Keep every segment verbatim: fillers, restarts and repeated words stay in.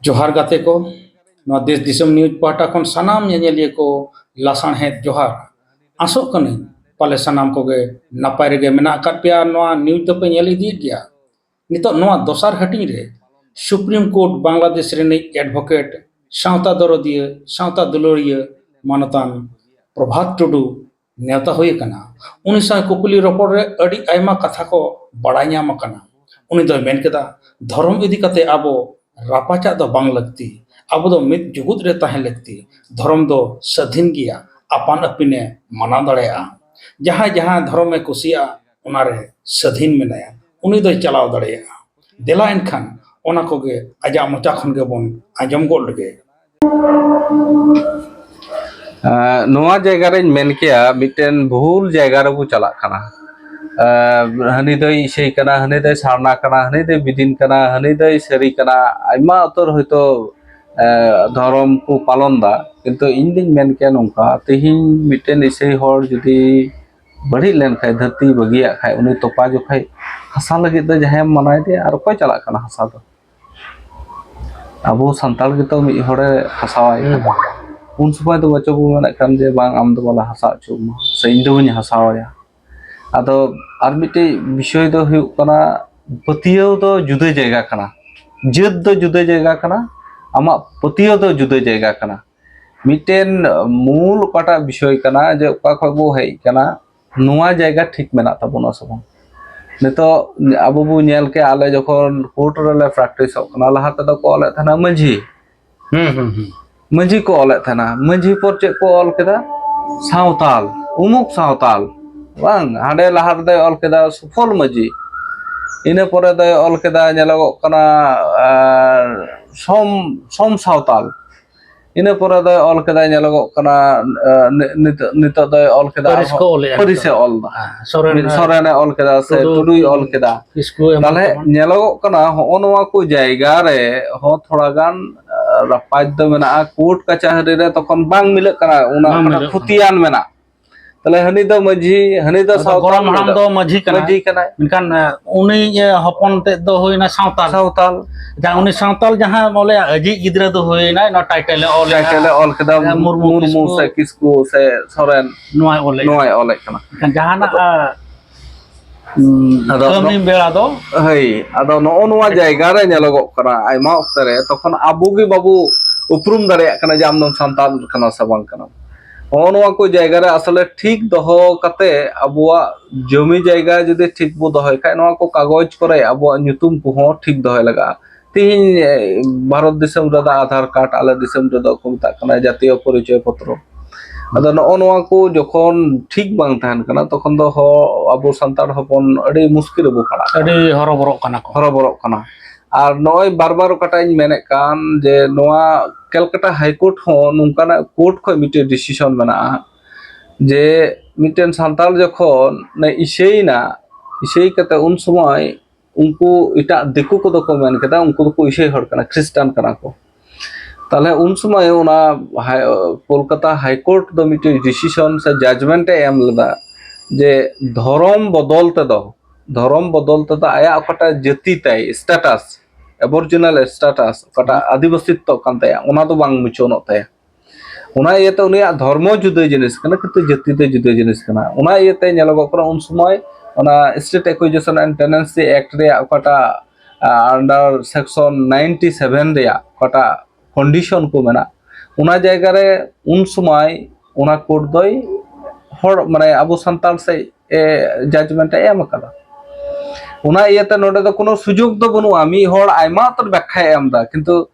ᱡᱚᱦᱟᱨ ᱜᱟᱛᱮ ᱠᱚ, ᱱᱚᱣᱟ ᱫᱮᱥ ᱫᱤᱥᱚᱢ ᱱᱤᱭᱩᱡᱽ ᱯᱟᱦᱴᱟ ᱠᱷᱚᱱ ᱥᱟᱱᱟᱢ ᱧᱮᱧᱮᱞᱤᱭᱟᱹ ᱠᱚ ᱞᱟᱥᱟᱬᱦᱮᱫ ᱡᱚᱦᱟᱨ᱾ ᱟᱥᱚᱜ ᱠᱟᱹᱱᱟᱹᱧ ᱯᱟᱞᱮ ᱥᱟᱱᱟᱢ ᱠᱚᱜᱮ ᱱᱟᱯᱟᱭ ᱨᱮᱜᱮ ᱢᱮᱱᱟᱜ ᱟᱠᱟᱫ ᱯᱮᱭᱟ᱾ ᱱᱚᱣᱟ ᱱᱤᱭᱩᱡᱽ ᱫᱚᱯᱮ ᱧᱮᱞ ᱤᱫᱤᱭᱮᱫ ᱜᱮᱭᱟ᱾ ᱱᱤᱛᱚᱜ ᱱᱚᱣᱟ ᱫᱚᱥᱟᱨ ᱦᱟᱹᱴᱤᱧ ᱨᱮ ᱥᱩᱯᱨᱤᱢ ᱠᱳᱨᱴ ᱵᱟᱝᱞᱟᱫᱮᱥ ᱨᱤᱱᱤᱡ ᱮᱰᱵᱷᱚᱠᱮᱴ, ᱥᱟᱶᱛᱟ ᱫᱚᱨᱚᱫᱤᱭᱟᱹ, ᱥᱟᱶᱛᱟ ᱫᱩᱞᱟᱹᱲᱤᱭᱟᱹ ᱢᱟᱱᱚᱛᱟᱱ ᱯᱨᱚᱵᱷᱟᱛ ᱴᱩᱰᱩ ᱱᱮᱣᱛᱟ ᱦᱩᱭ ᱟᱠᱟᱱᱟ᱾ ᱩᱱᱤ ᱥᱟᱶ ᱠᱩᱠᱞᱤ ᱨᱚᱯᱚᱲ ᱨᱮ ᱟᱹᱰᱤ ᱟᱭᱢᱟ ᱠᱟᱛᱷᱟ ᱠᱚ ᱵᱟᱲᱟᱭ ᱧᱟᱢ ᱟᱠᱟᱱᱟ᱾ ᱩᱱᱤ ᱫᱚᱭ ᱢᱮᱱ ᱠᱮᱫᱟ, ᱫᱷᱚᱨᱚᱢ ᱤᱫᱤ ᱠᱟᱛᱮ ᱟᱵᱚ ᱨᱟᱯᱟᱪᱟᱜ ᱫᱚ ᱵᱟᱝ ᱞᱟᱹᱠᱛᱤ, ᱟᱵᱚ ᱫᱚ ᱢᱤᱫ ᱡᱩᱜᱩᱫ ᱨᱮ ᱛᱟᱦᱮᱸ ᱞᱟᱹᱠᱛᱤ᱾ ᱫᱷᱚᱨᱚᱢ ᱫᱚ ᱥᱟᱹᱫᱷᱤᱱ ᱜᱮᱭᱟ, ᱟᱯᱟᱱ ᱟᱹᱯᱤᱱᱮ ᱢᱟᱱᱟᱣ ᱫᱟᱲᱮᱭᱟᱜᱼᱟ᱾ ᱡᱟᱦᱟᱸᱭ ᱡᱟᱦᱟᱸ ᱫᱷᱚᱨᱚᱢᱮ ᱠᱩᱥᱤᱭᱟᱜᱼᱟ, ᱚᱱᱟᱨᱮ ᱥᱟᱹᱫᱷᱤᱱ ᱢᱮᱱᱟᱭᱟ, ᱩᱱᱤ ᱫᱚᱭ ᱪᱟᱞᱟᱣ ᱫᱟᱲᱮᱭᱟᱜᱼᱟ᱾ ᱫᱮᱞᱟ ᱮᱱᱠᱷᱟᱱ ᱚᱱᱟ ᱠᱚᱜᱮ ᱟᱡᱟᱜ ᱢᱚᱪᱟ ᱠᱷᱚᱱ ᱜᱮᱵᱚᱱ ᱟᱸᱡᱚᱢ ᱜᱚᱫ ᱞᱮᱜᱮ᱾ ᱮᱸ, ᱱᱚᱣᱟ ᱡᱟᱭᱜᱟ ᱨᱮᱧ ᱢᱮᱱ ᱠᱮᱭᱟ, ᱢᱤᱫᱴᱮᱱ ᱵᱷᱩᱞ ᱡᱟᱭᱜᱟ ᱨᱮᱵᱚ ᱪᱟᱞᱟᱜ ᱠᱟᱱᱟ᱾ ᱮᱸ, ᱦᱟᱹᱱᱤ ᱫᱚᱭ ᱤᱥᱟᱹᱭ ᱠᱟᱱᱟ, ᱦᱟᱹᱱᱤ ᱫᱚᱭ ᱥᱟᱨᱱᱟ ᱠᱟᱱᱟ, ᱦᱟᱹᱱᱤ ᱫᱚᱭ ᱵᱤᱫᱤᱱ ᱠᱟᱱᱟ, ᱦᱟᱹᱱᱤ ᱫᱚᱭ ᱥᱟᱹᱨᱤ ᱠᱟᱱᱟ, ᱟᱭᱢᱟ ᱩᱛᱟᱹᱨ ᱦᱚᱭᱛᱳ, ᱮᱸ, ᱫᱷᱚᱨᱚᱢ ᱠᱚ ᱯᱟᱞᱚᱱ ᱫᱟ᱾ ᱠᱤᱱᱛᱩ ᱤᱧ ᱫᱩᱧ ᱢᱮᱱ ᱠᱮᱭᱟ ᱱᱚᱝᱠᱟ, ᱛᱮᱦᱮᱧ ᱢᱤᱫᱴᱮᱱ ᱤᱥᱟᱹᱭ ᱦᱚᱲ ᱡᱩᱫᱤ ᱵᱟᱹᱲᱤᱡ ᱞᱮᱱᱠᱷᱟᱡ, ᱫᱷᱟᱹᱨᱛᱤ ᱵᱟᱹᱜᱤᱭᱟᱜ ᱠᱷᱟᱡ, ᱩᱱᱤ ᱛᱚᱯᱟ ᱡᱚᱠᱷᱟᱡ ᱦᱟᱥᱟ ᱞᱟᱹᱜᱤᱫ ᱫᱚ ᱡᱟᱦᱟᱸᱭᱮᱢ ᱢᱟᱱᱟᱭ ᱫᱮᱭᱟ, ᱟᱨ ᱚᱠᱚᱭ ᱪᱟᱞᱟᱜ ᱠᱟᱱᱟ ᱦᱟᱥᱟ ᱫᱚ? ᱟᱵᱚ ᱥᱟᱱᱛᱟᱲ ᱜᱮᱛᱚ ᱢᱤᱫ ᱦᱚᱲᱮ ᱦᱟᱥᱟᱣᱟᱭ ᱠᱟᱱᱟ᱾ ᱩᱱ ᱥᱚᱢᱚᱭ ᱫᱚ ᱵᱟᱪᱚ ᱵᱚ ᱢᱮᱱᱮᱫ ᱠᱟᱱ ᱡᱮ, "ᱵᱟᱝ, ᱟᱢ ᱫᱚ ᱵᱟᱞᱮ ᱦᱟᱥᱟ ᱦᱚᱪᱚ ᱟᱢᱟ, ᱥᱮ ᱤᱧ ᱫᱚ ᱵᱟᱹᱧ ᱦᱟᱥᱟᱣᱟᱭᱟ᱾" ᱟᱫᱚ ᱟᱨ ᱢᱤᱫᱴᱮᱡ ᱵᱤᱥᱚᱭ ᱫᱚ ᱦᱩᱭᱩᱜ ᱠᱟᱱᱟ, ᱯᱟᱹᱛᱭᱟᱹᱣ ᱫᱚ ᱡᱩᱫᱟᱹ ᱡᱟᱭᱜᱟ ᱠᱟᱱᱟ, ᱡᱟᱹᱛ ᱫᱚ ᱡᱩᱫᱟᱹ ᱡᱟᱭᱜᱟ ᱠᱟᱱᱟ, ᱟᱢᱟᱜ ᱯᱟᱹᱛᱭᱟᱹᱣ ᱫᱚ ᱡᱩᱫᱟᱹ ᱡᱟᱭᱜᱟ ᱠᱟᱱᱟ᱾ ᱢᱤᱫᱴᱮᱱ ᱢᱩᱞ ᱚᱠᱟᱴᱟᱜ ᱵᱤᱥᱚᱭ ᱠᱟᱱᱟ ᱡᱮ ᱚᱠᱟ ᱠᱷᱚᱡ ᱵᱚ ᱦᱮᱡ ᱠᱟᱱᱟ, ᱱᱚᱣᱟ ᱡᱟᱭᱜᱟ ᱴᱷᱤᱠ ᱢᱮᱱᱟᱜ ᱛᱟᱵᱚᱱᱟ ᱥᱮ ᱵᱟᱝ? ᱱᱤᱛᱚᱜ ᱟᱵᱚ ᱵᱚ ᱧᱮᱞ ᱠᱮᱜᱼᱟ, ᱟᱞᱮ ᱡᱚᱠᱷᱚᱱ ᱠᱳᱨᱴ ᱨᱮᱞᱮ ᱯᱨᱮᱠᱴᱤᱥᱚᱜ ᱠᱟᱱᱟ, ᱞᱟᱦᱟ ᱛᱮᱫᱚ ᱠᱚ ᱚᱞᱮᱫ ᱛᱟᱦᱮᱱᱟ ᱢᱟᱹᱡᱷᱤ᱾ ᱦᱩᱸ, ᱦᱩᱸ, ᱦᱩᱸ᱾ ᱢᱟᱹᱡᱷᱤ ᱠᱚ ᱚᱞᱮᱫ ᱛᱟᱦᱮᱱᱟ᱾ ᱢᱟᱹᱡᱷᱤ ᱯᱚᱨ ᱪᱮᱫ ᱠᱚ ᱚᱞ ᱠᱮᱫᱟ? ᱥᱟᱶᱛᱟᱞ, ᱩᱢᱩᱠ ᱥᱟᱶᱛᱟᱞ᱾ ᱵᱟᱝ, ᱦᱟᱸᱰᱮ ᱞᱟᱦᱟ ᱨᱮᱫᱚᱭ ᱚᱞ ᱠᱮᱫᱟ ᱥᱩᱯᱷᱚᱞ ᱢᱟᱹᱡᱷᱤ, ᱤᱱᱟᱹ ᱯᱚᱨᱮ ᱫᱚᱭ ᱚᱞ ᱠᱮᱫᱟ, ᱧᱮᱞᱚᱜᱚᱜ ᱠᱟᱱᱟ, ᱟᱨ ᱥᱚᱢ, ᱥᱚᱢ ᱥᱟᱶᱛᱟᱞ᱾ ᱤᱱᱟᱹ ᱯᱚᱨᱮ ᱫᱚᱭ ᱚᱞ ᱠᱮᱫᱟ, ᱧᱮᱞᱚᱜᱚᱜ ᱠᱟᱱᱟ, ᱟᱨ, ᱱᱤ-, ᱱᱤᱛᱚᱜ, ᱱᱤᱛᱚᱜ ᱫᱚᱭ ᱚᱞ ᱠᱮᱫᱟ ᱯᱟᱹᱨᱤᱥ ᱟᱨᱦᱚᱸ ᱠᱚ ᱚᱞᱮᱜᱼᱟ ᱯᱟᱹᱨᱤᱥᱮ ᱱᱤᱛᱚᱜ᱾ ᱚᱞ ᱫᱟ᱾ ᱦᱮᱸ, ᱥᱚᱨᱮᱱ ᱢᱤᱫ ᱟᱨ ᱥᱚᱨᱮᱱᱮ ᱚᱞ ᱠᱮᱫᱟ ᱥᱮ ᱴᱩᱰᱩ ᱴᱩᱰᱩᱭ ᱚᱞ ᱠᱮᱫᱟ᱾ ᱠᱤᱥᱠᱩ ᱮᱢᱟᱱ ᱛᱟᱦᱞᱮ ᱛᱮᱢᱟᱱ᱾ ᱧᱮᱞᱚᱜᱚᱜ ᱠᱟᱱᱟ, ᱦᱚᱸᱜᱼᱚ ᱱᱚᱣᱟ ᱠᱚ ᱡᱟᱭᱜᱟ ᱨᱮ ᱦᱚᱸ ᱛᱷᱚᱲᱟ ᱜᱟᱱ, ᱟᱨ, ᱨᱟᱯᱟᱡᱽ ᱫᱚ ᱢᱮᱱᱟᱜᱼᱟ᱾ ᱠᱳᱨᱴ ᱠᱟᱪᱟᱦᱟᱹᱨᱤ ᱨᱮ ᱛᱚᱠᱷᱚᱱ ᱵᱟᱝ ᱢᱤᱞᱟᱹᱜ ᱠᱟᱱᱟ, ᱚᱱᱟ ᱵᱟᱝ ᱚᱠᱟᱴᱟᱜ ᱢᱤᱞᱟᱹᱜ ᱠᱟᱱᱟ᱾ ᱠᱷᱚᱛᱤᱭᱟᱱ ᱢᱮᱱᱟᱜ᱾ ᱛᱟᱦᱞᱮ ᱦᱟᱹᱱᱤ ᱫᱚ ᱢᱟᱹᱡᱷᱤ, ᱦᱟᱹᱱᱤ ᱫᱚ ᱟᱫᱚ ᱥᱟᱶᱛᱟᱞ, ᱜᱚᱲᱚᱢ ᱱᱩᱭ ᱦᱟᱲᱟᱢ ᱫᱚ ᱢᱟᱹᱡᱷᱤ ᱠᱟᱱᱟᱭ᱾ ᱢᱟᱹᱡᱷᱤ ᱠᱟᱱᱟᱭ᱾ ᱢᱮᱱᱠᱷᱟᱱ ᱩᱱᱤ ᱦᱚᱯᱚᱱ ᱛᱮᱫ ᱫᱚ ᱦᱩᱭᱱᱟ ᱥᱟᱶᱛᱟᱞ᱾ ᱥᱟᱶᱛᱟᱞ᱾ ᱡᱟᱦᱟᱸ ᱩᱱᱤ ᱥᱟᱶᱛᱟᱞ ᱡᱟᱦᱟᱸ ᱵᱚᱞᱮ ᱟᱡᱤᱡ ᱜᱤᱫᱽᱨᱟᱹ ᱫᱚ ᱦᱩᱭᱱᱟ, ᱱᱚᱣᱟ ᱴᱟᱭᱴᱮᱞ ᱮ ᱚᱞ ᱴᱟᱭᱴᱮᱞ ᱮ ᱚᱞ ᱠᱮᱫᱟ, ᱢᱩᱨᱢᱩ, ᱢᱩᱨᱢᱩ ᱠᱤᱥᱠᱩ᱾ ᱥᱮ ᱠᱤᱥᱠᱩ ᱥᱮ ᱥᱚᱨᱮᱱ, ᱱᱚᱣᱟᱭ ᱚᱞᱮᱫ ᱱᱚᱣᱟᱭ ᱚᱞᱮᱫ ᱠᱟᱱᱟ᱾ ᱢᱮᱱᱠᱷᱟᱱ ᱡᱟᱦᱟᱱᱟᱜ ᱟᱫᱚ ᱠᱟᱹᱢᱤ ᱵᱮᱲᱟ ᱫᱚ ᱦᱳᱭ, ᱟᱫᱚ ᱱᱚᱜᱼᱚ ᱱᱚᱣᱟ ᱡᱟᱭᱜᱟ ᱨᱮ ᱧᱮᱞᱚᱜᱚᱜ ᱠᱟᱱᱟ ᱟᱭᱢᱟ ᱚᱠᱛᱮ ᱨᱮ, ᱛᱚᱠᱷᱚᱱ ᱟᱵᱚ ᱜᱮ ᱵᱟᱵᱚ ᱩᱯᱨᱩᱢ ᱫᱟᱲᱮᱭᱟᱜ ᱠᱟᱱᱟ ᱡᱮ ᱟᱢ ᱫᱚᱢ ᱥᱟᱱᱛᱟᱲ ᱠᱟᱱᱟ ᱥᱮ ᱵᱟᱝ ᱠᱟᱱᱟ᱾ ᱱᱚᱜᱼᱚ ᱱᱚᱣᱟ ᱠᱚ ᱡᱟᱭᱜᱟ ᱨᱮ ᱟᱥᱚᱞᱮ ᱴᱷᱤᱠ ᱫᱚᱦᱚ ᱠᱟᱛᱮ ᱟᱵᱚᱣᱟᱜ ᱡᱚᱢᱤ ᱡᱟᱭᱜᱟ ᱡᱩᱫᱤ ᱴᱷᱤᱠ ᱵᱚ ᱫᱚᱦᱚᱭ ᱠᱷᱟᱡ, ᱱᱚᱣᱟ ᱠᱚ ᱠᱟᱜᱚᱡᱽ ᱠᱚᱨᱮ ᱟᱵᱚᱣᱟᱜ ᱧᱩᱛᱩᱢ ᱠᱚᱦᱚᱸ ᱴᱷᱤᱠ ᱫᱚᱦᱚᱭ ᱞᱟᱜᱟᱜᱼᱟ᱾ ᱛᱤᱦᱤᱧ ᱮ, ᱵᱷᱟᱨᱚᱛ ᱫᱤᱥᱚᱢ ᱨᱮᱫᱚ ᱟᱫᱷᱟᱨ ᱠᱟᱨᱰ, ᱟᱞᱮ ᱫᱤᱥᱚᱢ ᱨᱮᱫᱚ ᱠᱚ ᱢᱮᱛᱟᱜ ᱠᱟᱱᱟ ᱡᱟᱛᱤᱭᱚ ᱯᱚᱨᱤᱪᱚᱭ ᱯᱚᱛᱨᱚ᱾ ᱟᱫᱚ ᱱᱚᱜᱼᱚ ᱱᱚᱣᱟ ᱠᱚ ᱡᱚᱠᱷᱚᱱ ᱴᱷᱤᱠ ᱵᱟᱝ ᱛᱟᱦᱮᱱ ᱠᱟᱱᱟ, ᱛᱚᱠᱷᱚᱱ ᱫᱚ ᱦᱚ-, ᱟᱵᱚ ᱥᱟᱱᱛᱟᱲ ᱦᱚᱯᱚᱱ ᱟᱹᱰᱤ ᱢᱩᱥᱠᱤᱞ ᱨᱮᱵᱚ ᱯᱟᱲᱟᱜ ᱠᱟᱱᱟ᱾ ᱟᱹᱰᱤ ᱦᱚᱨᱚᱵᱚᱨᱚᱜ ᱠᱟᱱᱟ ᱠᱚ᱾ ᱦᱚᱨᱚᱵᱚᱨᱚᱜ ᱠᱟᱱᱟ᱾ ᱟᱨ ᱱᱚᱜᱼᱚᱭ ᱵᱟᱨ ᱵᱟᱨ ᱚᱠᱟᱴᱟᱜ ᱤᱧ ᱢᱮᱱᱮᱫ ᱠᱟᱱ ᱡᱮ ᱱᱚᱣᱟ ᱠᱮᱞᱠᱟᱴᱟ ᱦᱟᱭ ᱠᱳᱨᱴ ᱦᱚᱸ ᱱᱚᱝᱠᱟᱱᱟᱜ ᱠᱳᱨᱴ ᱠᱷᱚᱱ ᱢᱤᱫᱴᱮᱡ ᱰᱤᱥᱤᱥᱚᱱ ᱢᱮᱱᱟᱜᱼᱟ ᱡᱮ ᱢᱤᱫᱴᱮᱱ ᱥᱟᱱᱛᱟᱲ ᱡᱚᱠᱷᱚᱱ ᱤᱥᱟᱹᱭᱮᱱᱟ, ᱤᱥᱟᱹᱭ ᱠᱟᱛᱮ ᱩᱱ ᱥᱚᱢᱚᱭ ᱩᱱᱠᱩ ᱮᱴᱟᱜ ᱫᱤᱠᱩ ᱠᱚᱫᱚ ᱠᱚ ᱢᱮᱱ ᱠᱮᱫᱟ ᱩᱱᱠᱩ ᱫᱚᱠᱚ ᱤᱥᱟᱹᱭ ᱦᱚᱲ ᱠᱟᱱᱟ, ᱠᱷᱨᱤᱥᱴᱟᱱ ᱠᱟᱱᱟ ᱠᱚ᱾ ᱛᱟᱦᱞᱮ ᱩᱱ ᱥᱚᱢᱚᱭ ᱚᱱᱟ ᱦᱟᱭ-, ᱠᱳᱞᱠᱟᱛᱟ ᱦᱟᱭ ᱠᱳᱨᱴ ᱫᱚ ᱢᱤᱫᱴᱮᱡ ᱰᱤᱥᱤᱥᱚᱱ ᱥᱮ ᱡᱟᱡᱽᱢᱮᱱᱴ ᱮ ᱮᱢ ᱞᱮᱫᱟ ᱡᱮ ᱫᱷᱚᱨᱚᱢ ᱵᱚᱫᱚᱞ ᱛᱮᱫᱚ, ᱫᱷᱚᱨᱚᱢ ᱵᱚᱫᱚᱞ ᱛᱮᱫᱚ ᱟᱭᱟᱜ ᱚᱠᱟᱴᱟᱜ ᱡᱟᱹᱛᱤ ᱛᱟᱭ, ᱥᱴᱮᱴᱟᱥ, ᱮᱵᱚᱨᱤᱡᱤᱱᱟᱞ ᱥᱴᱮᱴᱟᱥ, ᱚᱠᱟᱴᱟᱜ ᱟᱹᱫᱤᱵᱟᱹᱥᱤᱛᱚ ᱠᱟᱱ ᱛᱟᱭᱟ, ᱚᱱᱟ ᱫᱚ ᱵᱟᱝ ᱢᱩᱪᱟᱹᱫᱚᱜ ᱛᱟᱭᱟ᱾ ᱚᱱᱟ ᱤᱭᱟᱹᱛᱮ ᱩᱱᱤᱭᱟᱜ ᱫᱷᱚᱨᱢᱚ ᱡᱩᱫᱟᱹ ᱡᱤᱱᱤᱥ ᱠᱟᱱᱟ, ᱠᱤᱱᱛᱩ ᱡᱟᱹᱛᱤ ᱫᱚ ᱡᱩᱫᱟᱹ ᱡᱤᱱᱤᱥ ᱠᱟᱱᱟ᱾ ᱚᱱᱟ ᱤᱭᱟᱹᱛᱮ ᱧᱮᱞᱚᱜᱚᱜ ᱠᱟᱱᱟ ᱩᱱ ᱥᱚᱢᱚᱭ ᱚᱱᱟ State Acquisition and Tenancy Act ᱨᱮᱭᱟᱜ ᱚᱠᱟᱴᱟᱜ, ᱟ, under section ninety seven ᱨᱮᱭᱟᱜ ᱚᱠᱟᱴᱟᱜ ᱠᱚᱱᱰᱤᱥᱚᱱ ᱠᱚ ᱢᱮᱱᱟᱜ, ᱚᱱᱟ ᱡᱟᱭᱜᱟ ᱨᱮ ᱩᱱ ᱥᱚᱢᱚᱭ ᱚᱱᱟ ᱠᱳᱨᱴ ᱫᱚᱭ ᱦᱚᱲ, ᱢᱟᱱᱮ, ᱟᱵᱚ ᱥᱟᱱᱛᱟᱲ ᱥᱮᱫ ᱮ ᱡᱟᱡᱽᱢᱮᱱᱴ ᱮ ᱮᱢ ᱟᱠᱟᱫᱟ᱾ ᱚᱱᱟ ᱤᱭᱟᱹᱛᱮ ᱱᱚᱰᱮ ᱫᱚ ᱠᱳᱱᱳ ᱥᱩᱡᱳᱜᱽ ᱫᱚ ᱵᱟᱹᱱᱩᱜᱼᱟ᱾ ᱢᱤᱫ ᱦᱚᱲ ᱟᱭᱢᱟ ᱩᱛᱟᱹᱨ ᱵᱮᱠᱠᱷᱟᱭ ᱮᱢ ᱮᱫᱟ, ᱠᱤᱱᱛᱩ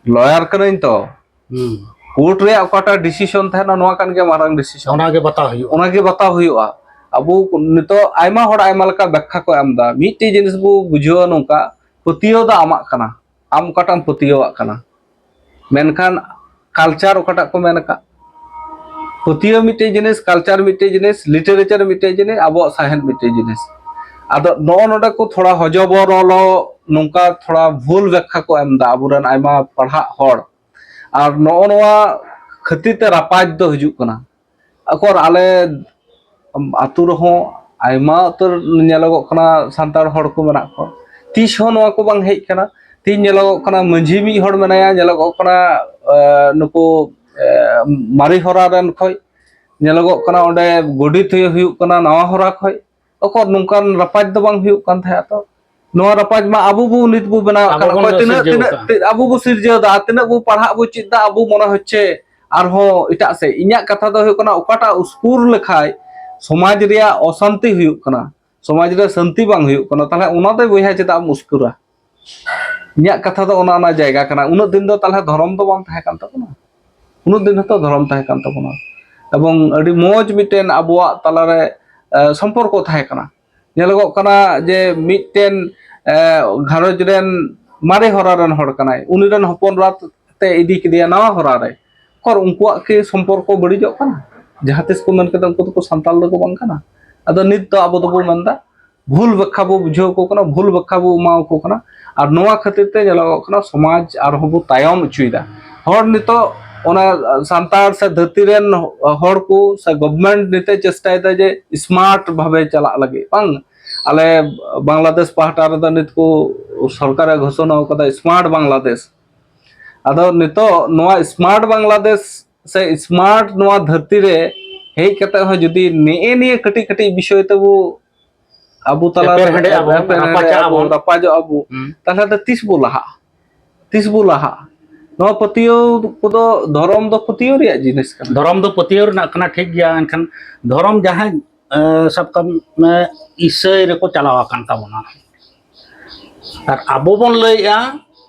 ᱞᱚᱭᱟᱨ ᱠᱟᱹᱱᱟᱹᱧ ᱛᱚ, ᱦᱩᱸ᱾ ᱠᱳᱨᱴ ᱨᱮᱭᱟᱜ ᱚᱠᱟᱴᱟᱜ ᱰᱤᱥᱤᱥᱚᱱ ᱛᱟᱦᱮᱱᱟ, ᱱᱚᱣᱟ ᱠᱟᱱ ᱜᱮᱭᱟ ᱢᱟᱨᱟᱝ ᱰᱤᱥᱤᱥᱚᱱ᱾ ᱚᱱᱟᱜᱮ ᱵᱟᱛᱟᱣ ᱦᱩᱭᱩᱜᱼᱟ᱾ ᱚᱱᱟᱜᱮ ᱵᱟᱛᱟᱣ ᱦᱩᱭᱩᱜᱼᱟ᱾ ᱟᱵᱚ ᱱᱤᱛᱚᱜ ᱟᱭᱢᱟ ᱦᱚᱲ ᱟᱭᱢᱟ ᱞᱮᱠᱟ ᱵᱮᱠᱠᱷᱟ ᱠᱚ ᱮᱢ ᱮᱫᱟ᱾ ᱢᱤᱫᱴᱮᱡ ᱡᱤᱱᱤᱥ ᱵᱚ ᱵᱩᱡᱷᱟᱹᱣᱟ ᱱᱚᱝᱠᱟ, ᱯᱟᱹᱛᱭᱟᱹᱣ ᱫᱚ ᱟᱢᱟᱜ ᱠᱟᱱᱟ, ᱟᱢ ᱚᱠᱟᱴᱟᱜ ᱮᱢ ᱯᱟᱹᱛᱭᱟᱹᱣᱟᱜ ᱠᱟᱱᱟ, ᱢᱮᱱᱠᱷᱟᱱ ᱠᱟᱞᱪᱟᱨ ᱚᱠᱟᱴᱟᱜ ᱠᱚ ᱢᱮᱱ ᱟᱠᱟᱫ, ᱯᱟᱹᱛᱭᱟᱹᱣ ᱢᱤᱫᱴᱮᱡ ᱡᱤᱱᱤᱥ, ᱠᱟᱞᱪᱟᱨ ᱢᱤᱫᱴᱮᱡ ᱡᱤᱱᱤᱥ, ᱞᱤᱴᱟᱨᱮᱪᱟᱨ ᱢᱤᱫᱴᱮᱡ ᱡᱤᱱᱤᱥ, ᱟᱵᱚᱣᱟᱜ ᱥᱟᱶᱦᱮᱫ ᱢᱤᱫᱴᱮᱡ ᱡᱤᱱᱤᱥ᱾ ᱟᱫᱚ ᱱᱚᱜᱼᱚ ᱱᱚᱰᱮ ᱠᱚ ᱛᱷᱚᱲᱟ ᱦᱚᱡᱚᱵᱚᱨᱚᱞᱚ, ᱱᱚᱝᱠᱟ ᱛᱷᱚᱲᱟ ᱵᱷᱩᱞ ᱵᱮᱠᱠᱷᱟ ᱠᱚ ᱮᱢ ᱮᱫᱟ ᱟᱵᱚᱨᱮᱱ ᱟᱭᱢᱟ ᱯᱟᱲᱦᱟᱜ ᱦᱚᱲ᱾ ᱟᱨ ᱱᱚᱜᱼᱚ ᱱᱚᱣᱟ ᱠᱷᱟᱹᱛᱤᱨ ᱛᱮ ᱨᱟᱯᱟᱡᱽ ᱫᱚ ᱦᱤᱡᱩᱜ ᱠᱟᱱᱟ᱾ ᱚᱠᱚᱨ ᱟᱞᱮ ᱟᱹᱛᱩ ᱨᱮᱦᱚᱸ ᱟᱭᱢᱟ ᱩᱛᱟᱹᱨ ᱧᱮᱞᱚᱜᱚᱜ ᱠᱟᱱᱟ ᱥᱟᱱᱛᱟᱲ ᱦᱚᱲ ᱠᱚ ᱢᱮᱱᱟᱜ ᱠᱚᱣᱟ, ᱛᱤᱥ ᱦᱚᱸ ᱱᱚᱣᱟ ᱠᱚ ᱵᱟᱝ ᱦᱮᱡ ᱠᱟᱱᱟ᱾ ᱛᱤᱦᱤᱧ ᱧᱮᱞᱚᱜᱚᱜ ᱠᱟᱱᱟ ᱢᱟᱹᱡᱷᱤ ᱢᱤᱫ ᱦᱚᱲ ᱢᱮᱱᱟᱭᱟ, ᱧᱮᱞᱚᱜᱚᱜ ᱠᱟᱱᱟ ᱱᱩᱠᱩ ᱢᱟᱨᱮ ᱦᱚᱨᱟ ᱨᱮᱱ ᱠᱷᱚᱡ, ᱧᱮᱞᱚᱜᱚᱜ ᱠᱟᱱᱟ ᱚᱸᱰᱮ ᱜᱚᱰᱮᱛ ᱦᱩᱭᱩᱜ ᱠᱟᱱᱟ ᱱᱟᱣᱟ ᱦᱚᱨᱟ ᱠᱷᱚᱡ᱾ ᱚᱠᱚᱨ ᱱᱚᱝᱠᱟᱱ ᱨᱟᱯᱟᱡᱽ ᱫᱚ ᱵᱟᱝ ᱦᱩᱭᱩᱜ ᱠᱟᱱ ᱛᱟᱦᱮᱸᱫ᱾ ᱛᱚ ᱱᱚᱣᱟ ᱨᱟᱯᱟᱡᱽ ᱢᱟ ᱟᱵᱚ ᱵᱚ ᱱᱤᱛ ᱵᱚ ᱵᱮᱱᱟᱣ ᱟᱵᱚ ᱠᱟᱱᱟ᱾ ᱵᱚᱱ ᱚᱠᱚᱭ ᱛᱤᱱᱟᱹᱜ ᱥᱤᱨᱡᱟᱹᱣ ᱛᱤᱱᱟᱹᱜ ᱠᱟᱜᱼᱟ᱾ ᱛᱤ- ᱟᱵᱚ ᱵᱚ ᱥᱤᱨᱡᱟᱹᱣ ᱮᱫᱟ, ᱛᱤᱱᱟᱹᱜ ᱵᱚ ᱯᱟᱲᱦᱟᱜ ᱵᱚ ᱪᱮᱫ ᱮᱫᱟ, ᱟᱵᱚ ᱢᱚᱱᱮ ᱦᱚᱪᱪᱷᱮ ᱟᱨᱦᱚᱸ ᱮᱴᱟᱜ ᱥᱮᱫ᱾ ᱤᱧᱟᱹᱜ ᱠᱟᱛᱷᱟ ᱫᱚ ᱦᱩᱭᱩᱜ ᱠᱟᱱᱟ, ᱚᱠᱟᱴᱟᱜ ᱩᱥᱠᱩᱨ ᱞᱮᱠᱷᱟᱡ ᱥᱚᱢᱟᱡᱽ ᱨᱮᱭᱟᱜ ᱚᱥᱟᱱᱛᱤ ᱦᱩᱭᱩᱜ ᱠᱟᱱᱟ, ᱥᱚᱢᱟᱡᱽ ᱨᱮ ᱥᱟᱱᱛᱤ ᱵᱟᱝ ᱦᱩᱭᱩᱜ ᱠᱟᱱᱟ, ᱛᱟᱦᱞᱮ ᱚᱱᱟ ᱫᱚ ᱵᱚᱭᱦᱟ ᱪᱮᱫᱟᱜ ᱮᱢ ᱩᱥᱠᱩᱨᱟ? ᱤᱧᱟᱹᱜ ᱠᱟᱛᱷᱟ ᱫᱚ ᱚᱱᱟ ᱚᱱᱟ ᱡᱟᱭᱜᱟ ᱠᱟᱱᱟ᱾ ᱩᱱᱟᱹᱜ ᱫᱤᱱ ᱫᱚ ᱛᱟᱦᱞᱮ ᱫᱷᱚᱨᱚᱢ ᱫᱚ ᱵᱟᱝ ᱛᱟᱦᱮᱸ ᱠᱟᱱ ᱛᱟᱵᱚᱱᱟ? ᱩᱱᱟᱹᱜ ᱫᱤᱱ ᱦᱚᱸᱛᱚ ᱫᱷᱚᱨᱚᱢ ᱛᱟᱦᱮᱸ ᱠᱟᱱ ᱛᱟᱵᱚᱱᱟ, ᱮᱵᱚᱝ ᱟᱹᱰᱤ ᱢᱚᱡᱽ ᱢᱤᱫᱴᱮᱱ ᱟᱵᱚᱣᱟᱜ ᱛᱟᱞᱟᱨᱮ ᱥᱚᱢᱯᱚᱨᱠᱚ ᱛᱟᱦᱮᱸ ᱠᱟᱱᱟ᱾ ᱧᱮᱞᱚᱜᱚᱜ ᱠᱟᱱᱟ ᱡᱮ ᱢᱤᱫᱴᱮᱱ ᱜᱷᱟᱨᱚᱸᱡᱽ ᱨᱮᱱ ᱢᱟᱨᱮ ᱦᱚᱨᱟ ᱨᱮᱱ ᱦᱚᱲ ᱠᱟᱱᱟᱭ, ᱩᱱᱤ ᱨᱮᱱ ᱦᱚᱯᱚᱱ ᱨᱟᱛ ᱛᱮ ᱤᱫᱤ ᱠᱮᱫᱮᱭᱟ ᱱᱟᱣᱟ ᱦᱚᱨᱟ ᱨᱮ᱾ ᱚᱠᱚᱨ ᱩᱱᱠᱩᱣᱟᱜ ᱠᱤ ᱥᱚᱢᱯᱚᱨᱠᱚ ᱵᱟᱹᱲᱤᱡᱚᱜ ᱠᱟᱱᱟ? ᱡᱟᱦᱟᱸ ᱛᱤᱥ ᱠᱚ ᱢᱮᱱ ᱠᱮᱫᱟ ᱩᱱᱠᱩ ᱫᱚᱠᱚ ᱥᱟᱱᱛᱟᱲ ᱫᱚᱠᱚ ᱵᱟᱝ ᱠᱟᱱᱟ᱾ ᱟᱫᱚ ᱱᱤᱛ ᱫᱚ ᱟᱵᱚ ᱫᱚᱵᱚ ᱢᱮᱱᱫᱟ ᱵᱷᱩᱞ ᱵᱟᱠᱷᱟ ᱵᱚ ᱵᱩᱡᱷᱟᱹᱣ ᱟᱠᱚ ᱠᱟᱱᱟ, ᱵᱷᱩᱞ ᱵᱟᱠᱷᱟ ᱵᱚ ᱮᱢᱟ ᱟᱠᱚ ᱠᱟᱱᱟ᱾ ᱟᱨ ᱱᱚᱣᱟ ᱠᱷᱟᱹᱛᱤᱨ ᱛᱮ ᱧᱮᱞᱚᱜᱚᱜ ᱠᱟᱱᱟ ᱥᱚᱢᱟᱡᱽ ᱟᱨᱦᱚᱸ ᱵᱚ ᱛᱟᱭᱚᱢ ᱦᱚᱪᱚᱭᱮᱫᱟ᱾ ᱦᱚᱲ ᱱᱤᱛᱚᱜ ᱚᱱᱟ ᱥᱟᱱᱛᱟᱲ ᱥᱮ ᱫᱷᱟᱹᱨᱛᱤ ᱨᱮᱱ ᱦᱚᱲ ᱠᱚ ᱥᱮ ᱜᱚᱵᱷᱢᱮᱱᱴ ᱱᱤᱛᱚᱜ ᱪᱮᱥᱴᱟᱭᱮᱫᱟ ᱡᱮ ᱥᱢᱟᱨᱴ ᱵᱷᱟᱵᱮ ᱪᱟᱞᱟᱜ ᱞᱟᱹᱜᱤᱫ᱾ ᱵᱟᱝ, ᱟᱞᱮ ᱵᱟᱝᱞᱟᱫᱮᱥ ᱯᱟᱦᱴᱟ ᱨᱮᱫᱚ ᱱᱤᱛ ᱠᱚ ᱥᱚᱨᱠᱟᱨᱮ ᱜᱷᱳᱥᱚᱱᱟ ᱟᱠᱟᱫᱟ ᱥᱢᱟᱨᱴ ᱵᱟᱝᱞᱟᱫᱮᱥ᱾ ᱟᱫᱚ ᱱᱤᱛᱚᱜ ᱱᱚᱣᱟ ᱥᱢᱟᱨᱴ ᱵᱟᱝᱞᱟᱫᱮᱥ ᱥᱮ ᱥᱢᱟᱨᱴ ᱱᱚᱣᱟ ᱫᱷᱟᱹᱨᱛᱤ ᱨᱮ ᱦᱮᱡ ᱠᱟᱛᱮ ᱦᱚᱸ ᱡᱩᱫᱤ ᱱᱮᱜᱼᱮ ᱱᱤᱭᱟᱹ ᱠᱟᱹᱴᱤᱡ ᱠᱟᱹᱴᱤᱡ ᱵᱤᱥᱚᱭ ᱛᱮᱵᱚ ᱟᱵᱚ ᱛᱟᱞᱟ ᱨᱮ ᱮᱯᱮᱨ ᱦᱮᱸᱰᱮᱡ ᱟᱵᱚᱱ, ᱮᱯᱮᱨ ᱦᱮᱸᱰᱮᱡ ᱨᱟᱯᱟᱪᱟᱜ ᱟᱵᱚᱱ, ᱟᱵᱚᱱ᱾ ᱨᱟᱯᱟᱪᱚᱜ ᱟᱵᱚ, ᱦᱩᱸ᱾ ᱛᱟᱦᱞᱮ ᱫᱚ ᱛᱤᱥ ᱵᱚ ᱞᱟᱦᱟᱜᱼᱟ? ᱛᱤᱥ ᱵᱚ ᱞᱟᱦᱟᱜᱼᱟ? ᱱᱚᱣᱟ ᱯᱟᱹᱛᱭᱟᱹᱣ ᱠᱚᱫᱚ, ᱫᱷᱚᱨᱚᱢ ᱫᱚ ᱯᱟᱹᱛᱭᱟᱹᱣ ᱨᱮᱭᱟᱜ ᱡᱤᱱᱤᱥ ᱠᱟᱱᱟ᱾ ᱫᱷᱚᱨᱚᱢ ᱫᱚ ᱯᱟᱹᱛᱭᱟᱹᱣ ᱨᱮᱱᱟᱜ ᱠᱟᱱᱟ, ᱴᱷᱤᱠ ᱜᱮᱭᱟ᱾ ᱮᱱᱠᱷᱟᱱ ᱫᱷᱚᱨᱚᱢ ᱡᱟᱦᱟᱸᱭ, ᱮ, ᱥᱟᱵ ᱠᱟᱜ ᱢᱮ, ᱤᱥᱟᱹᱭ ᱨᱮᱠᱚ ᱪᱟᱞᱟᱣ ᱟᱠᱟᱱ ᱛᱟᱵᱚᱱᱟ, ᱟᱨ ᱟᱵᱚ ᱵᱚᱱ ᱞᱟᱹᱭᱮᱜᱼᱟ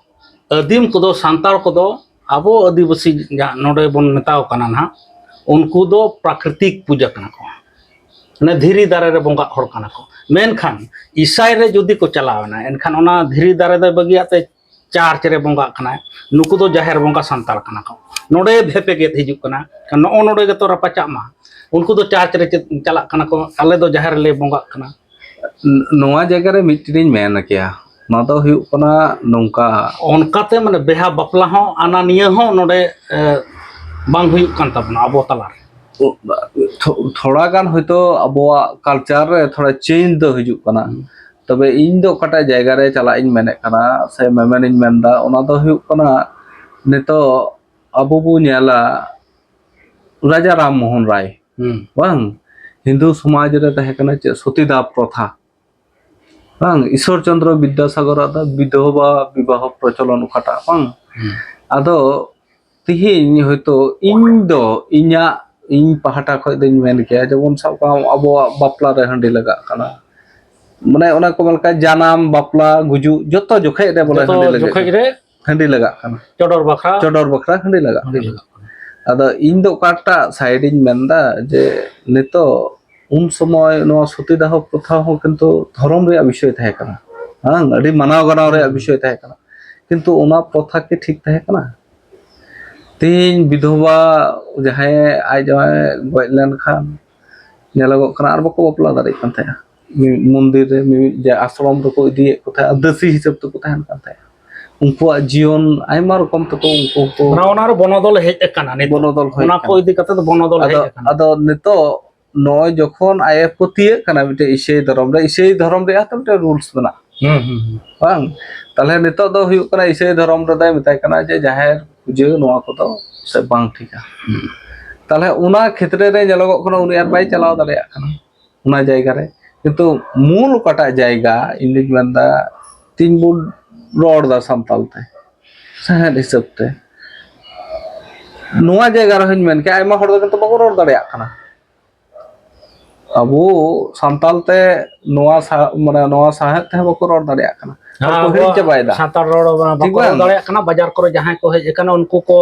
ᱟᱹᱫᱤᱢ ᱠᱚᱫᱚ, ᱥᱟᱱᱛᱟᱲ ᱠᱚᱫᱚ, ᱟᱵᱚ ᱟᱹᱫᱤᱵᱟᱹᱥᱤ ᱡᱟᱦᱟᱸ ᱱᱚᱰᱮ ᱵᱚᱱ ᱢᱮᱛᱟᱣ ᱠᱟᱱᱟ ᱱᱟᱦᱟᱜ, ᱩᱱᱠᱩ ᱫᱚ ᱯᱨᱟᱠᱨᱤᱛᱤᱠ ᱯᱩᱡᱟᱹ ᱠᱟᱱᱟ ᱠᱚ, ᱢᱟᱱᱮ ᱫᱷᱤᱨᱤ ᱫᱟᱨᱮ ᱨᱮ ᱵᱚᱸᱜᱟᱜ ᱦᱚᱲ ᱠᱟᱱᱟ ᱠᱚ᱾ ᱢᱮᱱᱠᱷᱟᱱ ᱤᱥᱟᱭ ᱨᱮ ᱡᱩᱫᱤ ᱠᱚ ᱪᱟᱞᱟᱣ ᱮᱱᱟ, ᱮᱱᱠᱷᱟᱱ ᱚᱱᱟ ᱫᱷᱤᱨᱤ ᱫᱟᱨᱮ ᱫᱚᱭ ᱵᱟᱹᱜᱤᱭᱟᱜ ᱛᱮ ᱪᱟᱨᱪ ᱨᱮ ᱵᱚᱸᱜᱟᱜ ᱠᱟᱱᱟᱭ᱾ ᱱᱩᱠᱩ ᱫᱚ ᱡᱟᱦᱮᱨ ᱵᱚᱸᱜᱟ ᱥᱟᱱᱛᱟᱲ ᱠᱟᱱᱟ ᱠᱚ᱾ ᱱᱚᱰᱮ ᱵᱷᱮᱯᱮᱜᱮᱫ ᱦᱤᱡᱩᱜ ᱠᱟᱱᱟ᱾ ᱱᱚᱜᱼᱚ ᱱᱚᱰᱮ ᱜᱮᱛᱚ ᱨᱟᱯᱟᱪᱟᱜ ᱢᱟ᱾ ᱩᱱᱠᱩ ᱫᱚ ᱪᱟᱨᱪ ᱨᱮ ᱪᱮᱫ ᱪᱟᱞᱟᱜ ᱠᱟᱱᱟ ᱠᱚ, ᱟᱞᱮ ᱫᱚ ᱡᱟᱦᱮᱨ ᱨᱮᱞᱮ ᱵᱚᱸᱜᱟᱜ ᱠᱟᱱᱟ᱾ ᱱ- ᱱᱚᱣᱟ ᱡᱟᱭᱜᱟ ᱨᱮ ᱢᱤᱫᱴᱮᱱ ᱤᱧ ᱢᱮᱱ ᱠᱮᱭᱟ, ᱱᱚᱣᱟ ᱫᱚ ᱦᱩᱭᱩᱜ ᱠᱟᱱᱟ ᱱᱚᱝᱠᱟ᱾ ᱚᱱᱠᱟᱛᱮ ᱢᱟᱱᱮ ᱵᱮᱦᱟ ᱵᱟᱯᱞᱟ ᱦᱚᱸ ᱟᱱᱟ ᱱᱤᱭᱟᱹ ᱦᱚᱸ ᱱᱚᱰᱮ, ᱮ, ᱵᱟᱝ ᱦᱩᱭᱩᱜ ᱠᱟᱱ ᱛᱟᱵᱚᱱᱟ ᱟᱵᱚ ᱛᱟᱞᱟᱨᱮ᱾ ᱛᱷᱚ- ᱛᱷᱚᱲᱟ ᱜᱟᱱ ᱦᱚᱭᱛᱳ ᱟᱵᱚᱣᱟᱜ ᱠᱟᱞᱪᱟᱨ ᱨᱮ ᱛᱷᱚᱲᱟ ᱪᱮᱧᱡᱽ ᱫᱚ ᱦᱤᱡᱩᱜ ᱠᱟᱱᱟ᱾ ᱛᱚᱵᱮ ᱤᱧ ᱫᱚ ᱚᱠᱟᱴᱟᱜ ᱡᱟᱭᱜᱟ ᱨᱮ ᱪᱟᱞᱟᱜ ᱤᱧ ᱢᱮᱱᱮᱫ ᱠᱟᱱᱟ ᱥᱮ ᱢᱮᱢᱮᱱ ᱤᱧ ᱢᱮᱱᱫᱟ, ᱚᱱᱟ ᱫᱚ ᱦᱩᱭᱩᱜ ᱠᱟᱱᱟ, ᱱᱤᱛᱚᱜ ᱟᱵᱚ ᱵᱚ ᱧᱮᱞᱟ ᱨᱟᱡᱟ ᱨᱟᱢ ᱢᱳᱦᱚᱱ ᱨᱟᱭ, ᱦᱩᱸ᱾ ᱵᱟᱝ, ᱦᱤᱱᱫᱩ ᱥᱚᱢᱟᱡᱽ ᱨᱮ ᱛᱟᱦᱮᱸ ᱠᱟᱱᱟ ᱪᱮᱫ ᱥᱚᱛᱤᱫᱟᱦ ᱯᱨᱚᱛᱷᱟ, ᱵᱟᱝ, ᱤᱥᱚᱨ ᱪᱚᱱᱫᱨᱚ ᱵᱤᱫᱽᱫᱟᱥᱟᱜᱚᱨᱟᱜ ᱫᱚ ᱵᱤᱫᱷᱚᱵᱟ ᱵᱤᱵᱟᱦᱚ ᱯᱨᱚᱪᱚᱞᱚᱱ ᱚᱠᱟᱴᱟᱜ, ᱵᱟᱝ? ᱦᱩᱸ᱾ ᱟᱫᱚ ᱛᱤᱦᱤᱧ ᱦᱚᱭᱛᱳ ᱤᱧ ᱫᱚ ᱤᱧᱟᱹᱜ, ᱤᱧ ᱯᱟᱦᱴᱟ ᱠᱷᱚᱱ ᱫᱚᱧ ᱢᱮᱱ ᱠᱮᱭᱟ, ᱡᱮᱢᱚᱱ ᱥᱟᱵ ᱠᱟᱜ ᱢᱮ ᱟᱵᱚᱣᱟᱜ ᱵᱟᱯᱞᱟ ᱨᱮ ᱦᱟᱺᱰᱤ ᱞᱟᱜᱟᱜ ᱠᱟᱱᱟ, ᱢᱟᱱᱮ ᱚᱱᱟ ᱠᱚ ᱢᱮᱱ ᱞᱮᱠᱟ ᱡᱟᱱᱟᱢ, ᱵᱟᱯᱞᱟ, ᱜᱩᱡᱩᱜ, ᱡᱚᱛᱚ ᱡᱚᱠᱷᱮᱡ ᱨᱮ ᱵᱚᱞᱮ ᱡᱚᱛᱚ ᱦᱟᱺᱰᱤ ᱞᱟᱜᱟᱜ ᱡᱚᱠᱷᱮᱡ ᱠᱟᱱᱟ᱾ ᱨᱮ ᱦᱟᱺᱰᱤ ᱞᱟᱜᱟᱜ ᱠᱟᱱᱟ᱾ ᱪᱚᱰᱚᱨ ᱵᱟᱠᱷᱨᱟ᱾ ᱪᱚᱰᱚᱨ ᱵᱟᱠᱷᱨᱟ ᱦᱟᱺᱰᱤ ᱞᱟᱜᱟᱜ ᱦᱟᱺᱰᱤ ᱠᱟᱱᱟ᱾ ᱞᱟᱜᱟᱜ ᱠᱟᱱᱟ᱾ ᱟᱫᱚ ᱤᱧ ᱫᱚ ᱚᱠᱟᱴᱟᱜ ᱥᱟᱭᱤᱰ ᱤᱧ ᱢᱮᱱᱫᱟ, ᱡᱮ ᱱᱤᱛᱚᱜ ᱩᱱ ᱥᱚᱢᱚᱭ ᱱᱚᱣᱟ ᱥᱚᱛᱤᱫᱟᱦᱚ ᱯᱨᱚᱛᱷᱟ ᱦᱚᱸ ᱠᱤᱱᱛᱩ ᱫᱷᱚᱨᱚᱢ ᱨᱮᱭᱟᱜ ᱵᱤᱥᱚᱭ ᱛᱟᱦᱮᱸ ᱠᱟᱱᱟ, ᱵᱟᱝ, ᱟᱹᱰᱤ ᱢᱟᱱᱟᱣ ᱜᱟᱱᱟᱣ ᱨᱮᱭᱟᱜ ᱦᱩᱸ᱾ ᱵᱤᱥᱚᱭ ᱛᱟᱦᱮᱸ ᱠᱟᱱᱟ, ᱠᱤᱱᱛᱩ ᱚᱱᱟ ᱯᱨᱚᱛᱷᱟ ᱠᱤ ᱴᱷᱤᱠ ᱛᱟᱦᱮᱸ ᱠᱟᱱᱟ? ᱛᱮᱦᱮᱧ ᱵᱤᱫᱷᱚᱵᱟ ᱡᱟᱦᱟᱸᱭ ᱟᱡ ᱡᱟᱶᱟᱭ ᱜᱚᱡ ᱞᱮᱱᱠᱷᱟᱱ ᱧᱮᱞᱚᱜᱚᱜ ᱠᱟᱱᱟ ᱟᱨ ᱵᱟᱠᱚ ᱵᱟᱯᱞᱟ ᱫᱟᱲᱮᱭᱟᱜ ᱠᱟᱱ ᱛᱟᱦᱮᱸᱜᱼᱟ᱾ ᱢᱤ- ᱢᱚᱱᱫᱤᱨ ᱨᱮ ᱢᱤᱢᱤᱫ ᱡᱮ ᱟᱥᱨᱚᱢ ᱨᱮᱠᱚ ᱤᱫᱤᱭᱮᱫ ᱠᱚ ᱛᱟᱦᱮᱸᱜᱼᱟ, ᱫᱟᱹᱥᱤ ᱦᱤᱥᱟᱹᱵ ᱛᱮᱠᱚ ᱛᱟᱦᱮᱱ ᱠᱟᱱ ᱛᱟᱦᱮᱸᱜᱼᱟ᱾ ᱩᱱᱠᱩᱣᱟᱜ ᱡᱤᱭᱚᱱ ᱟᱭᱢᱟ ᱨᱚᱠᱚᱢ ᱛᱮᱠᱚ ᱩᱱᱠᱩ ᱠᱚ ᱢᱟᱱᱮ ᱚᱱᱟ ᱨᱮ ᱵᱚᱱᱚᱫᱚᱞ ᱦᱮᱡ ᱟᱠᱟᱱᱟ ᱱᱤᱛᱚᱜ᱾ ᱵᱚᱱᱚᱫᱚᱞ ᱦᱩᱭ ᱚᱱᱟ ᱠᱚ ᱟᱠᱟᱱᱟ᱾ ᱤᱫᱤ ᱠᱟᱛᱮ ᱫᱚ ᱵᱚᱱᱚᱫᱚᱞ ᱦᱮᱡ ᱟᱫᱚ, ᱟᱠᱟᱱᱟ᱾ ᱟᱫᱚ ᱱᱤᱛᱚᱜ ᱱᱚᱜᱼᱚᱭ ᱡᱚᱠᱷᱚᱱ ᱟᱡ ᱮ ᱯᱟᱹᱛᱭᱟᱹᱜ ᱠᱟᱱᱟ ᱢᱤᱫᱴᱮᱡ ᱤᱥᱟᱹᱭ ᱫᱷᱚᱨᱚᱢ ᱨᱮ, ᱤᱥᱟᱹᱭ ᱫᱷᱚᱨᱚᱢ ᱨᱮᱭᱟᱜ ᱦᱚᱸᱛᱚ ᱢᱤᱫᱴᱮᱡ ᱨᱩᱞᱥ ᱢᱮᱱᱟᱜᱼᱟ᱾ ᱦᱩᱸ, ᱦᱩᱸ, ᱦᱩᱸ᱾ ᱵᱟᱝ? ᱛᱟᱦᱞᱮ ᱱᱤᱛᱚᱜ ᱫᱚ ᱦᱩᱭᱩᱜ ᱠᱟᱱᱟ ᱤᱥᱟᱹᱭ ᱫᱷᱚᱨᱚᱢ ᱨᱮᱫᱚᱭ ᱢᱮᱛᱟᱭ ᱠᱟᱱᱟ ᱡᱮ ᱡᱟᱦᱮᱨ ᱯᱩᱡᱟᱹ ᱱᱚᱣᱟ ᱠᱚᱫᱚ ᱥᱮ ᱵᱟᱝ ᱴᱷᱤᱠᱟ᱾ ᱦᱩᱸ᱾ ᱛᱟᱦᱞᱮ ᱚᱱᱟ ᱠᱷᱮᱛᱨᱮ ᱨᱮ ᱧᱮᱞᱚᱜᱚᱜ ᱠᱟᱱᱟ ᱩᱱᱤ ᱟᱨ ᱵᱟᱭ ᱪᱟᱞᱟᱣ ᱫᱟᱲᱮᱭᱟᱜ ᱠᱟᱱᱟ ᱚᱱᱟ ᱡᱟᱭᱜᱟ ᱨᱮ᱾ ᱠᱤᱱᱛᱩ ᱢᱩᱞ ᱚᱠᱟᱴᱟᱜ ᱡᱟᱭᱜᱟ ᱤᱧ ᱫᱩᱧ ᱢᱮᱱᱫᱟ ᱛᱤᱧ ᱵᱚᱱ ᱨᱚᱲ ᱫᱟ ᱥᱟᱱᱛᱟᱲ ᱛᱮ, ᱥᱟᱶᱦᱮᱫ ᱦᱤᱥᱟᱹᱵ ᱛᱮ, ᱱᱚᱣᱟ ᱡᱟᱭᱜᱟ ᱨᱮᱦᱚᱸᱧ ᱢᱮᱱ ᱠᱮᱭᱟ ᱟᱭᱢᱟ ᱦᱚᱲ ᱫᱚ ᱠᱤᱱᱛᱩ ᱵᱟᱠᱚ ᱨᱚᱲ ᱫᱟᱲᱮᱭᱟᱜ ᱠᱟᱱᱟ᱾ ᱟᱵᱚ ᱥᱟᱱᱛᱟᱞ ᱛᱮ ᱱᱚᱣᱟ ᱥᱟ-, ᱢᱟᱱᱮ ᱱᱚᱣᱟ ᱥᱟᱶᱦᱮᱫ ᱛᱮᱦᱚᱸ ᱵᱟᱠᱚ ᱨᱚᱲ ᱫᱟᱲᱮᱭᱟᱜ ᱠᱟᱱᱟ᱾ ᱦᱮᱸ, ᱦᱚᱲ ᱠᱚ ᱦᱤᱲᱤᱧ ᱟᱵᱚᱣᱟᱜ ᱪᱟᱵᱟᱭᱮᱫᱟ᱾ ᱥᱟᱱᱛᱟᱲ ᱨᱚᱲ ᱴᱷᱤᱠ ᱵᱟᱠᱚ ᱨᱚᱲ ᱵᱟᱝ? ᱫᱟᱲᱮᱭᱟᱜ ᱠᱟᱱᱟ᱾ ᱵᱟᱡᱟᱨ ᱠᱚᱨᱮ ᱡᱟᱦᱟᱸᱭ ᱠᱚ ᱦᱮᱡ ᱟᱠᱟᱱᱟ, ᱩᱱᱠᱩ ᱠᱚ,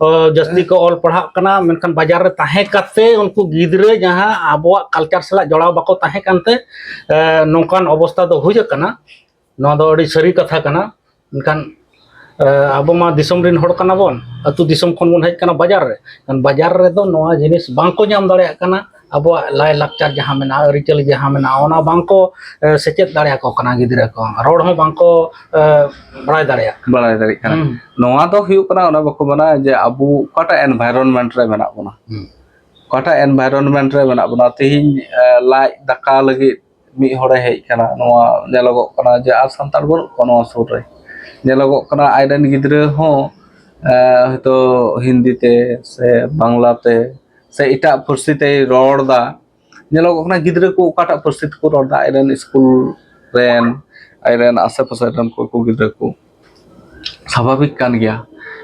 ᱚ, ᱡᱟᱹᱥᱛᱤ ᱠᱚ ᱚᱞ ᱯᱟᱲᱦᱟᱜ ᱠᱟᱱᱟ, ᱢᱮᱱᱠᱷᱟᱱ ᱵᱟᱡᱟᱨ ᱨᱮ ᱛᱟᱦᱮᱸ ᱠᱟᱛᱮ ᱩᱱᱠᱩ ᱜᱤᱫᱽᱨᱟᱹ ᱡᱟᱦᱟᱸ ᱟᱵᱚᱣᱟᱜ ᱠᱟᱞᱪᱟᱨ ᱥᱟᱞᱟᱜ ᱡᱚᱲᱟᱣ ᱵᱟᱠᱚ ᱛᱟᱦᱮᱸ ᱠᱟᱱᱛᱮ, ᱮ, ᱱᱚᱝᱠᱟᱱ ᱚᱵᱚᱥᱛᱟ ᱫᱚ ᱦᱩᱭ ᱟᱠᱟᱱᱟ᱾ ᱱᱚᱣᱟ ᱫᱚ ᱟᱹᱰᱤ ᱥᱟᱹᱨᱤ ᱠᱟᱛᱷᱟ ᱠᱟᱱᱟ᱾ ᱢᱮᱱᱠᱷᱟᱱ, ᱮ, ᱟᱵᱚ ᱢᱟ ᱫᱤᱥᱚᱢ ᱨᱮᱱ ᱦᱚᱲ ᱠᱟᱱᱟ ᱵᱚᱱ, ᱟᱹᱛᱩ ᱫᱤᱥᱚᱢ ᱠᱷᱚᱱ ᱵᱚᱱ ᱦᱮᱡ ᱠᱟᱱᱟ ᱵᱟᱡᱟᱨ ᱨᱮ᱾ ᱮᱱᱠᱷᱟᱱ ᱵᱟᱡᱟᱨ ᱨᱮᱫᱚ ᱱᱚᱣᱟ ᱡᱤᱱᱤᱥ ᱵᱟᱝᱠᱚ ᱧᱟᱢ ᱫᱟᱲᱮᱭᱟᱜ ᱠᱟᱱᱟ᱾ ᱟᱵᱚᱣᱟᱜ ᱞᱟᱭᱼᱞᱟᱠᱪᱟᱨ ᱡᱟᱦᱟᱸ ᱢᱮᱱᱟᱜᱼᱟ, ᱟᱹᱨᱤᱪᱟᱹᱞᱤ ᱡᱟᱦᱟᱸ ᱢᱮᱱᱟᱜᱼᱟ, ᱚᱱᱟ ᱵᱟᱝᱠᱚ, ᱮ, ᱥᱮᱪᱮᱫ ᱫᱟᱲᱮᱭᱟᱠᱚ ᱠᱟᱱᱟ ᱜᱤᱫᱽᱨᱟᱹ ᱠᱚ, ᱨᱚᱲ ᱦᱚᱸ ᱵᱟᱝᱠᱚ, ᱮ, ᱵᱟᱲᱟᱭ ᱫᱟᱲᱮᱭᱟᱜ ᱠᱟᱱᱟ᱾ ᱵᱟᱲᱟᱭ ᱫᱟᱲᱮᱭᱟᱜ ᱠᱟᱱᱟ᱾ ᱦᱩᱸ᱾ ᱱᱚᱣᱟ ᱫᱚ ᱦᱩᱭᱩᱜ ᱠᱟᱱᱟ, ᱚᱱᱟ ᱵᱟᱠᱚ ᱢᱮᱱᱟ ᱡᱮ ᱟᱵᱚ ᱚᱠᱟᱴᱟᱜ environment ᱨᱮ ᱢᱮᱱᱟᱜ ᱵᱚᱱᱟ᱾ ᱦᱩᱸ᱾ ᱚᱠᱟᱴᱟᱜ ᱮᱱᱵᱷᱟᱭᱨᱚᱱᱢᱮᱱᱴ ᱨᱮ ᱢᱮᱱᱟᱜ ᱵᱚᱱᱟ, ᱛᱮᱦᱮᱧ ᱞᱟᱡ ᱫᱟᱠᱟ ᱞᱟᱹᱜᱤᱫ ᱢᱤᱫ ᱦᱚᱲᱮ ᱦᱮᱡ ᱟᱠᱟᱱᱟ, ᱱᱚᱣᱟ ᱧᱮᱞᱚᱜᱚᱜ ᱠᱟᱱᱟ ᱡᱮ ᱟᱨ ᱥᱟᱱᱛᱟᱲ ᱵᱟᱹᱱᱩᱜ ᱠᱚᱣᱟ ᱱᱚᱣᱟ ᱥᱩᱨ ᱨᱮ᱾ ᱧᱮᱞᱚᱜᱚᱜ ᱠᱟᱱᱟ ᱟᱡ ᱨᱮᱱ ᱜᱤᱫᱽᱨᱟᱹ ᱦᱚᱸ ᱦᱚᱭᱛᱳ ᱦᱤᱱᱫᱤ ᱛᱮ ᱥᱮ ᱵᱟᱝᱞᱟ ᱛᱮ ᱥᱮ ᱮᱴᱟᱜ ᱯᱟᱹᱨᱥᱤ ᱛᱮᱭ ᱨᱚᱲ ᱮᱫᱟ᱾ ᱧᱮᱞᱚᱜᱚᱜ ᱠᱟᱱᱟ ᱜᱤᱫᱽᱨᱟᱹ ᱠᱚ ᱚᱠᱟᱴᱟᱜ ᱯᱟᱹᱨᱥᱤ ᱛᱮᱠᱚ ᱨᱚᱲ ᱮᱫᱟ, ᱟᱡ ᱨᱮᱱ ᱥᱠᱩᱞ ᱨᱮᱱ, ᱟᱡ ᱨᱮᱱ ᱟᱥᱮ ᱯᱟᱥᱮ ᱨᱮᱱ ᱠᱚ ᱜᱤᱫᱽᱨᱟᱹ ᱠᱚ ᱥᱟᱵᱷᱟᱵᱤᱠ ᱠᱟᱱ ᱜᱮᱭᱟ᱾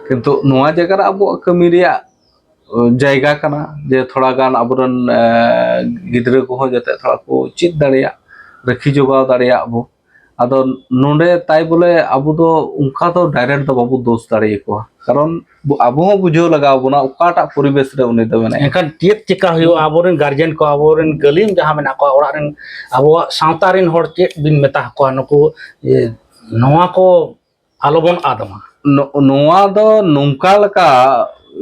ᱠᱤᱱᱛᱩ ᱱᱚᱣᱟ ᱡᱟᱭᱜᱟ ᱨᱮ ᱟᱵᱚᱣᱟᱜ ᱠᱟᱹᱢᱤ ᱨᱮᱭᱟᱜ ᱡᱟᱭᱜᱟ ᱠᱟᱱᱟ ᱡᱮ ᱛᱷᱚᱲᱟ ᱜᱟᱱ ᱟᱵᱚᱨᱮᱱ ᱜᱤᱫᱽᱨᱟᱹ ᱠᱚᱦᱚᱸ ᱡᱟᱛᱮ ᱛᱷᱚᱲᱟ ᱠᱚ ᱪᱮᱫ ᱫᱟᱲᱮᱭᱟᱜ, ᱨᱟᱹᱠᱷᱤ ᱡᱚᱜᱟᱣ ᱫᱟᱲᱮᱭᱟᱜ ᱵᱚ᱾ ᱟᱫᱚ ᱱᱚᱰᱮ ᱛᱟᱭ ᱵᱚᱞᱮ ᱟᱵᱚ ᱫᱚ ᱚᱱᱠᱟ ᱫᱚ ᱰᱟᱭᱨᱮᱠᱴ ᱫᱚ ᱵᱟᱵᱚ ᱫᱳᱥ ᱫᱟᱲᱮᱭᱟᱠᱚᱣᱟ, ᱠᱟᱨᱚᱱ ᱟᱵᱚ ᱦᱚᱸ ᱵᱩᱡᱷᱟᱹᱣ ᱞᱟᱜᱟᱣ ᱵᱚᱱᱟ ᱚᱠᱟᱴᱟᱜ ᱯᱚᱨᱤᱵᱮᱥ ᱨᱮ ᱩᱱᱤ ᱫᱚ ᱢᱮᱱᱟᱭᱟ᱾ ᱮᱱᱠᱷᱟᱱ ᱪᱮᱫ ᱪᱮᱠᱟ ᱦᱩᱭᱩᱜᱼᱟ? ᱟᱵᱚᱨᱮᱱ ᱜᱟᱨᱡᱮᱱ ᱠᱚ, ᱟᱵᱚᱨᱮᱱ ᱜᱟᱹᱞᱤᱢ ᱡᱟᱦᱟᱸ ᱢᱮᱱᱟᱜ ᱠᱚᱣᱟ, ᱚᱲᱟᱜ ᱨᱮᱱ, ᱟᱵᱚᱣᱟᱜ ᱥᱟᱶᱛᱟ ᱨᱮᱱ ᱦᱚᱲ ᱪᱮᱫ ᱵᱤᱱ ᱢᱮᱛᱟ ᱠᱚᱣᱟ? ᱱᱩᱠᱩ ᱱᱚᱣᱟ ᱠᱚ ᱟᱞᱚᱵᱚᱱ ᱟᱫ ᱢᱟ᱾ ᱱᱚ- ᱱᱚᱣᱟ ᱫᱚ ᱱᱚᱝᱠᱟ ᱞᱮᱠᱟ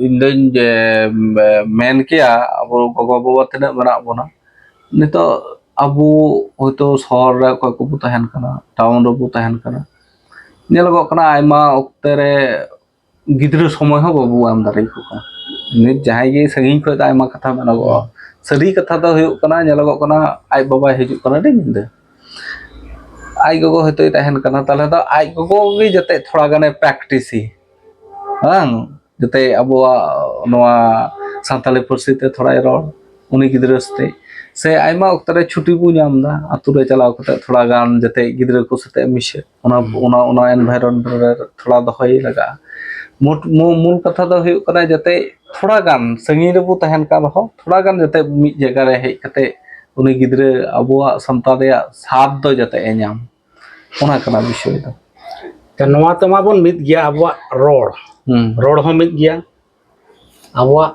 ᱤᱧ ᱫᱚᱧ ᱡᱮ, ᱢᱮ- ᱢᱮᱱ ᱠᱮᱭᱟ, ᱟᱵᱚ ᱜᱚᱜᱚ ᱵᱟᱵᱟ ᱛᱤᱱᱟᱹᱜ ᱢᱮᱱᱟᱜ ᱵᱚᱱᱟ ᱱᱤᱛᱚᱜ, ᱟᱵᱚ ᱦᱚᱭᱛᱳ ᱥᱚᱦᱚᱨ ᱨᱮ ᱚᱠᱚᱭ ᱠᱚᱵᱚ ᱛᱟᱦᱮᱱ ᱠᱟᱱᱟ, ᱴᱟᱣᱩᱱ ᱨᱮᱵᱚ ᱛᱟᱦᱮᱱ ᱠᱟᱱᱟ, ᱧᱮᱞᱚᱜᱚᱜ ᱠᱟᱱᱟ ᱟᱭᱢᱟ ᱚᱠᱛᱮ ᱨᱮ ᱜᱤᱫᱽᱨᱟᱹ ᱥᱚᱢᱚᱭ ᱦᱚᱸ ᱵᱟᱵᱚ ᱮᱢ ᱫᱟᱲᱮᱭᱟᱠᱚ ᱠᱟᱱᱟ᱾ ᱱᱤᱛ ᱡᱟᱦᱟᱸᱭ ᱜᱮ ᱥᱟᱺᱜᱤᱧ ᱠᱷᱚᱱ ᱫᱚ ᱟᱭᱢᱟ ᱠᱟᱛᱷᱟ ᱢᱮᱱᱚᱜᱚᱜᱼᱟ᱾ ᱥᱟᱹᱨᱤ ᱠᱟᱛᱷᱟ ᱫᱚ ᱦᱩᱭᱩᱜ ᱠᱟᱱᱟ, ᱧᱮᱞᱚᱜᱚᱜ ᱠᱟᱱᱟ ᱟᱡ ᱵᱟᱵᱟᱭ ᱦᱤᱡᱩᱜ ᱠᱟᱱᱟ ᱟᱹᱰᱤ ᱧᱤᱫᱟᱹ, ᱟᱡ ᱜᱚᱜᱚ ᱦᱚᱭᱛᱳᱭ ᱛᱟᱦᱮᱱ ᱠᱟᱱᱟ, ᱛᱟᱦᱚᱞᱮ ᱫᱚ ᱟᱡ ᱜᱚᱜᱚ ᱜᱮ ᱡᱟᱛᱮ ᱛᱷᱚᱲᱟ ᱜᱟᱱᱮ ᱯᱨᱮᱠᱴᱤᱥᱤ, ᱵᱟᱝ? ᱡᱟᱛᱮ ᱟᱵᱚᱣᱟᱜ ᱱᱚᱣᱟ ᱥᱟᱱᱛᱟᱲᱤ ᱯᱟᱹᱨᱥᱤ ᱛᱮ ᱛᱷᱚᱲᱟᱭ ᱨᱚᱲ, ᱩᱱᱤ ᱜᱤᱫᱽᱨᱟᱹ ᱥᱟᱛᱮ᱾ ᱥᱮ ᱟᱭᱢᱟ ᱚᱠᱛᱚ ᱨᱮ ᱪᱷᱩᱴᱤ ᱵᱚ ᱧᱟᱢ ᱮᱫᱟ, ᱟᱛᱳ ᱨᱮ ᱪᱟᱞᱟᱣ ᱠᱟᱛᱮ ᱛᱷᱚᱲᱟ ᱜᱟᱱ ᱡᱟᱛᱮ ᱜᱤᱫᱽᱨᱟᱹ ᱠᱚ ᱥᱟᱛᱮ ᱢᱤᱥᱮ, ᱚᱱᱟ ᱦᱩᱸ᱾ ᱚᱱᱟ ᱚᱱᱟ ᱮᱱᱵᱷᱟᱭᱨᱚᱱᱢᱮᱱᱴ ᱨᱮ ᱛᱷᱚᱲᱟ ᱫᱚᱦᱚᱭ ᱞᱟᱜᱟᱜᱼᱟ᱾ ᱢᱩᱴ- ᱢᱩ- ᱢᱩᱞ ᱠᱟᱛᱷᱟ ᱫᱚ ᱦᱩᱭᱩᱜ ᱠᱟᱱᱟ ᱡᱟᱛᱮ ᱛᱷᱚᱲᱟ ᱜᱟᱱ ᱥᱟᱺᱜᱤᱧ ᱨᱮᱵᱚ ᱛᱟᱦᱮᱱ ᱠᱟᱱ ᱨᱮᱦᱚᱸ ᱛᱷᱚᱲᱟ ᱜᱟᱱ ᱡᱟᱛᱮ ᱢᱤᱫ ᱡᱟᱭᱜᱟ ᱨᱮ ᱦᱮᱡ ᱠᱟᱛᱮ ᱩᱱᱤ ᱜᱤᱫᱽᱨᱟᱹ ᱟᱵᱚᱣᱟᱜ ᱥᱟᱱᱛᱟᱲ ᱨᱮᱭᱟᱜ ᱥᱟᱫ ᱫᱚ ᱡᱟᱛᱮ ᱮ ᱧᱟᱢ, ᱚᱱᱟ ᱠᱟᱱᱟ ᱵᱤᱥᱚᱭ ᱫᱚ᱾ ᱛᱚ ᱱᱚᱣᱟ ᱛᱮᱢᱟ ᱵᱚᱱ ᱢᱤᱫ ᱜᱮᱭᱟ, ᱟᱵᱚᱣᱟᱜ ᱨᱚᱲ, ᱦᱩᱸ᱾ ᱨᱚᱲ ᱦᱚᱸ ᱢᱤᱫ ᱜᱮᱭᱟ, ᱟᱵᱚᱣᱟᱜ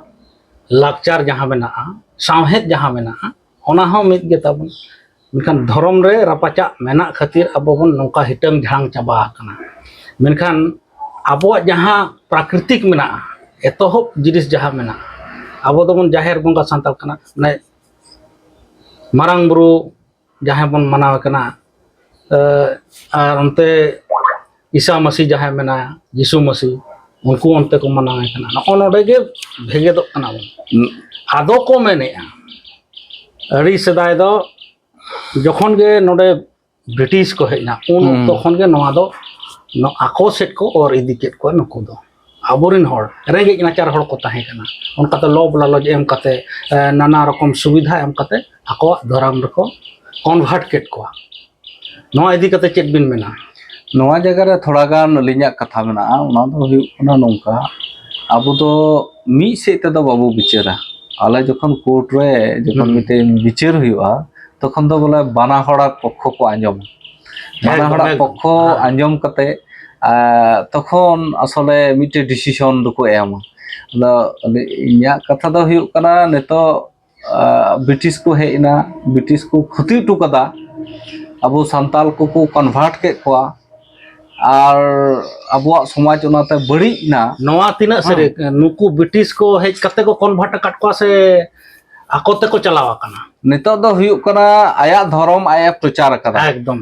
ᱞᱟᱠᱪᱟᱨ ᱡᱟᱦᱟᱸ ᱢᱮᱱᱟᱜᱼᱟ, ᱥᱟᱶᱦᱮᱫ ᱡᱟᱦᱟᱸ ᱢᱮᱱᱟᱜᱼᱟ, ᱚᱱᱟ ᱦᱚᱸ ᱢᱤᱫ ᱜᱮ ᱛᱟᱵᱚᱱ᱾ ᱢᱮᱱᱠᱷᱟᱱ ᱫᱷᱚᱨᱚᱢ ᱨᱮ ᱨᱟᱯᱟᱪᱟᱜ ᱢᱮᱱᱟᱜ ᱠᱷᱟᱹᱛᱤᱨ ᱟᱵᱚ ᱵᱚᱱ ᱱᱚᱝᱠᱟ ᱦᱤᱴᱟᱹᱝ ᱡᱷᱟᱲᱟᱝ ᱪᱟᱵᱟ ᱟᱠᱟᱱᱟ᱾ ᱢᱮᱱᱠᱷᱟᱱ ᱟᱵᱚᱣᱟᱜ ᱡᱟᱦᱟᱸ ᱯᱨᱟᱠᱨᱤᱛᱤᱠ ᱢᱮᱱᱟᱜᱼᱟ, ᱮᱛᱚᱦᱚᱵ ᱡᱤᱱᱤᱥ ᱡᱟᱦᱟᱸ ᱢᱮᱱᱟᱜᱼᱟ, ᱟᱵᱚ ᱫᱚᱵᱚᱱ ᱡᱟᱦᱮᱨ ᱵᱚᱸᱜᱟ ᱥᱟᱱᱛᱟᱲ ᱠᱟᱱᱟ, ᱢᱟᱱᱮ ᱢᱟᱨᱟᱝ ᱵᱩᱨᱩ ᱡᱟᱦᱟᱸᱭ ᱵᱚᱱ ᱢᱟᱱᱟᱣ ᱮ ᱠᱟᱱᱟ, ᱮ, ᱟᱨ ᱚᱱᱛᱮ ᱤᱥᱟ ᱢᱟᱹᱥᱤ ᱡᱟᱦᱟᱸᱭ ᱢᱮᱱᱟᱭᱟ, ᱡᱤᱥᱩ ᱢᱟᱹᱥᱤ, ᱩᱱᱠᱩ ᱚᱱᱛᱮ ᱠᱚ ᱢᱟᱱᱟᱣ ᱮ ᱠᱟᱱᱟ᱾ ᱱᱚᱜᱼᱚ ᱱᱚᱰᱮ ᱜᱮ ᱵᱷᱮᱜᱮᱫᱚᱜ ᱠᱟᱱᱟ ᱵᱚᱱ᱾ ᱦᱩᱸ᱾ ᱟᱫᱚ ᱠᱚ ᱢᱮᱱᱮᱫᱼᱟ, ᱟᱹᱰᱤ ᱥᱮᱫᱟᱭ ᱫᱚ ᱡᱚᱠᱷᱚᱱ ᱜᱮ ᱱᱚᱰᱮ ᱵᱨᱤᱴᱤᱥ ᱠᱚ ᱦᱮᱡ ᱮᱱᱟ, ᱩᱱ ᱦᱩᱸ᱾ ᱚᱠᱛᱚ ᱠᱷᱚᱱ ᱜᱮ ᱱᱚᱣᱟ ᱫᱚ ᱱᱚ-, ᱟᱠᱚ ᱥᱮᱫ ᱠᱚ ᱚᱨ ᱤᱫᱤ ᱠᱮᱫ ᱠᱚᱣᱟ ᱱᱩᱠᱩ ᱫᱚ᱾ ᱟᱵᱚᱨᱮᱱ ᱦᱚᱲ, ᱨᱮᱸᱜᱮᱡ ᱱᱟᱪᱟᱨ ᱦᱚᱲ ᱠᱚ ᱛᱟᱦᱮᱸ ᱠᱟᱱᱟ, ᱚᱱᱠᱟᱛᱮ ᱞᱚᱵᱽ ᱞᱟᱞᱚᱪ ᱮᱢ ᱠᱟᱛᱮ, ᱮ, ᱱᱟᱱᱟ ᱨᱚᱠᱚᱢ ᱥᱩᱵᱤᱫᱷᱟ ᱮᱢ ᱠᱟᱛᱮ ᱟᱠᱚᱣᱟᱜ ᱫᱷᱚᱨᱚᱢ ᱨᱮᱠᱚ ᱠᱚᱱᱵᱷᱟᱨᱴ ᱠᱮᱫ ᱠᱚᱣᱟ᱾ ᱱᱚᱣᱟ ᱤᱫᱤ ᱠᱟᱛᱮ ᱪᱮᱫ ᱵᱤᱱ ᱢᱮᱱᱟ? ᱱᱚᱣᱟ ᱡᱟᱭᱜᱟ ᱨᱮ ᱛᱷᱚᱲᱟ ᱜᱟᱱ ᱟᱹᱞᱤᱧᱟᱜ ᱠᱟᱛᱷᱟ ᱢᱮᱱᱟᱜᱼᱟ, ᱚᱱᱟ ᱫᱚ ᱦᱩᱭᱩᱜ ᱠᱟᱱᱟ ᱱᱚᱝᱠᱟ, ᱟᱵᱚ ᱫᱚ ᱢᱤᱫ ᱥᱮᱫ ᱛᱮᱫᱚ ᱵᱟᱵᱚ ᱵᱤᱪᱟᱹᱨᱟ᱾ ᱟᱞᱮ ᱡᱚᱠᱷᱚᱱ ᱠᱳᱨᱴ ᱨᱮ ᱡᱚᱠᱷᱚᱱ ᱦᱩᱸ᱾ ᱢᱤᱫᱴᱮᱱ ᱵᱤᱪᱟᱹᱨ ᱦᱩᱭᱩᱜᱼᱟ, ᱛᱚᱠᱷᱚᱱ ᱫᱚ ᱵᱚᱞᱮ ᱵᱟᱱᱟ ᱦᱚᱲᱟᱜ ᱯᱚᱠᱠᱷᱚ ᱠᱚ ᱟᱸᱡᱚᱢᱟ᱾ ᱵᱟᱱᱟ ᱮᱠᱫᱚᱢ, ᱦᱚᱲᱟᱜ ᱮᱠᱫᱚᱢ᱾ ᱯᱚᱠᱠᱷᱚ ᱦᱮᱸ᱾ ᱟᱸᱡᱚᱢ ᱠᱟᱛᱮ, ᱟᱨ ᱛᱚᱠᱷᱚᱱ ᱟᱥᱚᱞᱮ ᱢᱤᱫᱴᱮᱱ ᱰᱤᱥᱤᱥᱚᱱ ᱫᱚᱠᱚ ᱮᱢᱟ᱾ ᱟᱫᱚ ᱤᱧᱟᱹᱜ ᱠᱟᱛᱷᱟ ᱫᱚ ᱦᱩᱭᱩᱜ ᱠᱟᱱᱟ, ᱱᱤᱛᱚᱜ ᱟᱨ ᱵᱨᱤᱴᱤᱥ ᱠᱚ ᱦᱮᱡ ᱮᱱᱟ, ᱵᱨᱤᱴᱤᱥ ᱠᱚ ᱠᱷᱚᱛᱤ ᱦᱚᱴᱚ ᱠᱟᱫᱟ ᱟᱵᱚ ᱥᱟᱱᱛᱟᱞ ᱠᱚᱠᱚ ᱠᱚᱱᱵᱷᱟᱨᱴ ᱠᱮᱫ ᱠᱚᱣᱟ, ᱟᱨ ᱟᱵᱚᱣᱟᱜ ᱥᱚᱢᱟᱡᱽ ᱚᱱᱟᱛᱮ ᱵᱟᱹᱲᱤᱡ ᱮᱱᱟ᱾ ᱱᱚᱣᱟ ᱛᱤᱱᱟᱹᱜ ᱦᱮᱸ᱾ ᱥᱟᱹᱨᱤ? ᱱᱩᱠᱩ ᱵᱨᱤᱴᱤᱥ ᱠᱚ ᱦᱮᱡ ᱠᱟᱛᱮ ᱠᱚ ᱠᱚᱱᱵᱷᱟᱨᱴ ᱟᱠᱟᱫ ᱠᱚᱣᱟ ᱥᱮ ᱟᱠᱚ ᱛᱮᱠᱚ ᱪᱟᱞᱟᱣ ᱟᱠᱟᱱᱟ? ᱱᱤᱛᱚᱜ ᱫᱚ ᱦᱩᱭᱩᱜ ᱠᱟᱱᱟ, ᱟᱭᱟᱜ ᱫᱷᱚᱨᱚᱢ ᱟᱡ ᱮ ᱯᱨᱚᱪᱟᱨ ᱟᱠᱟᱫᱟ᱾ ᱮᱠᱫᱚᱢ᱾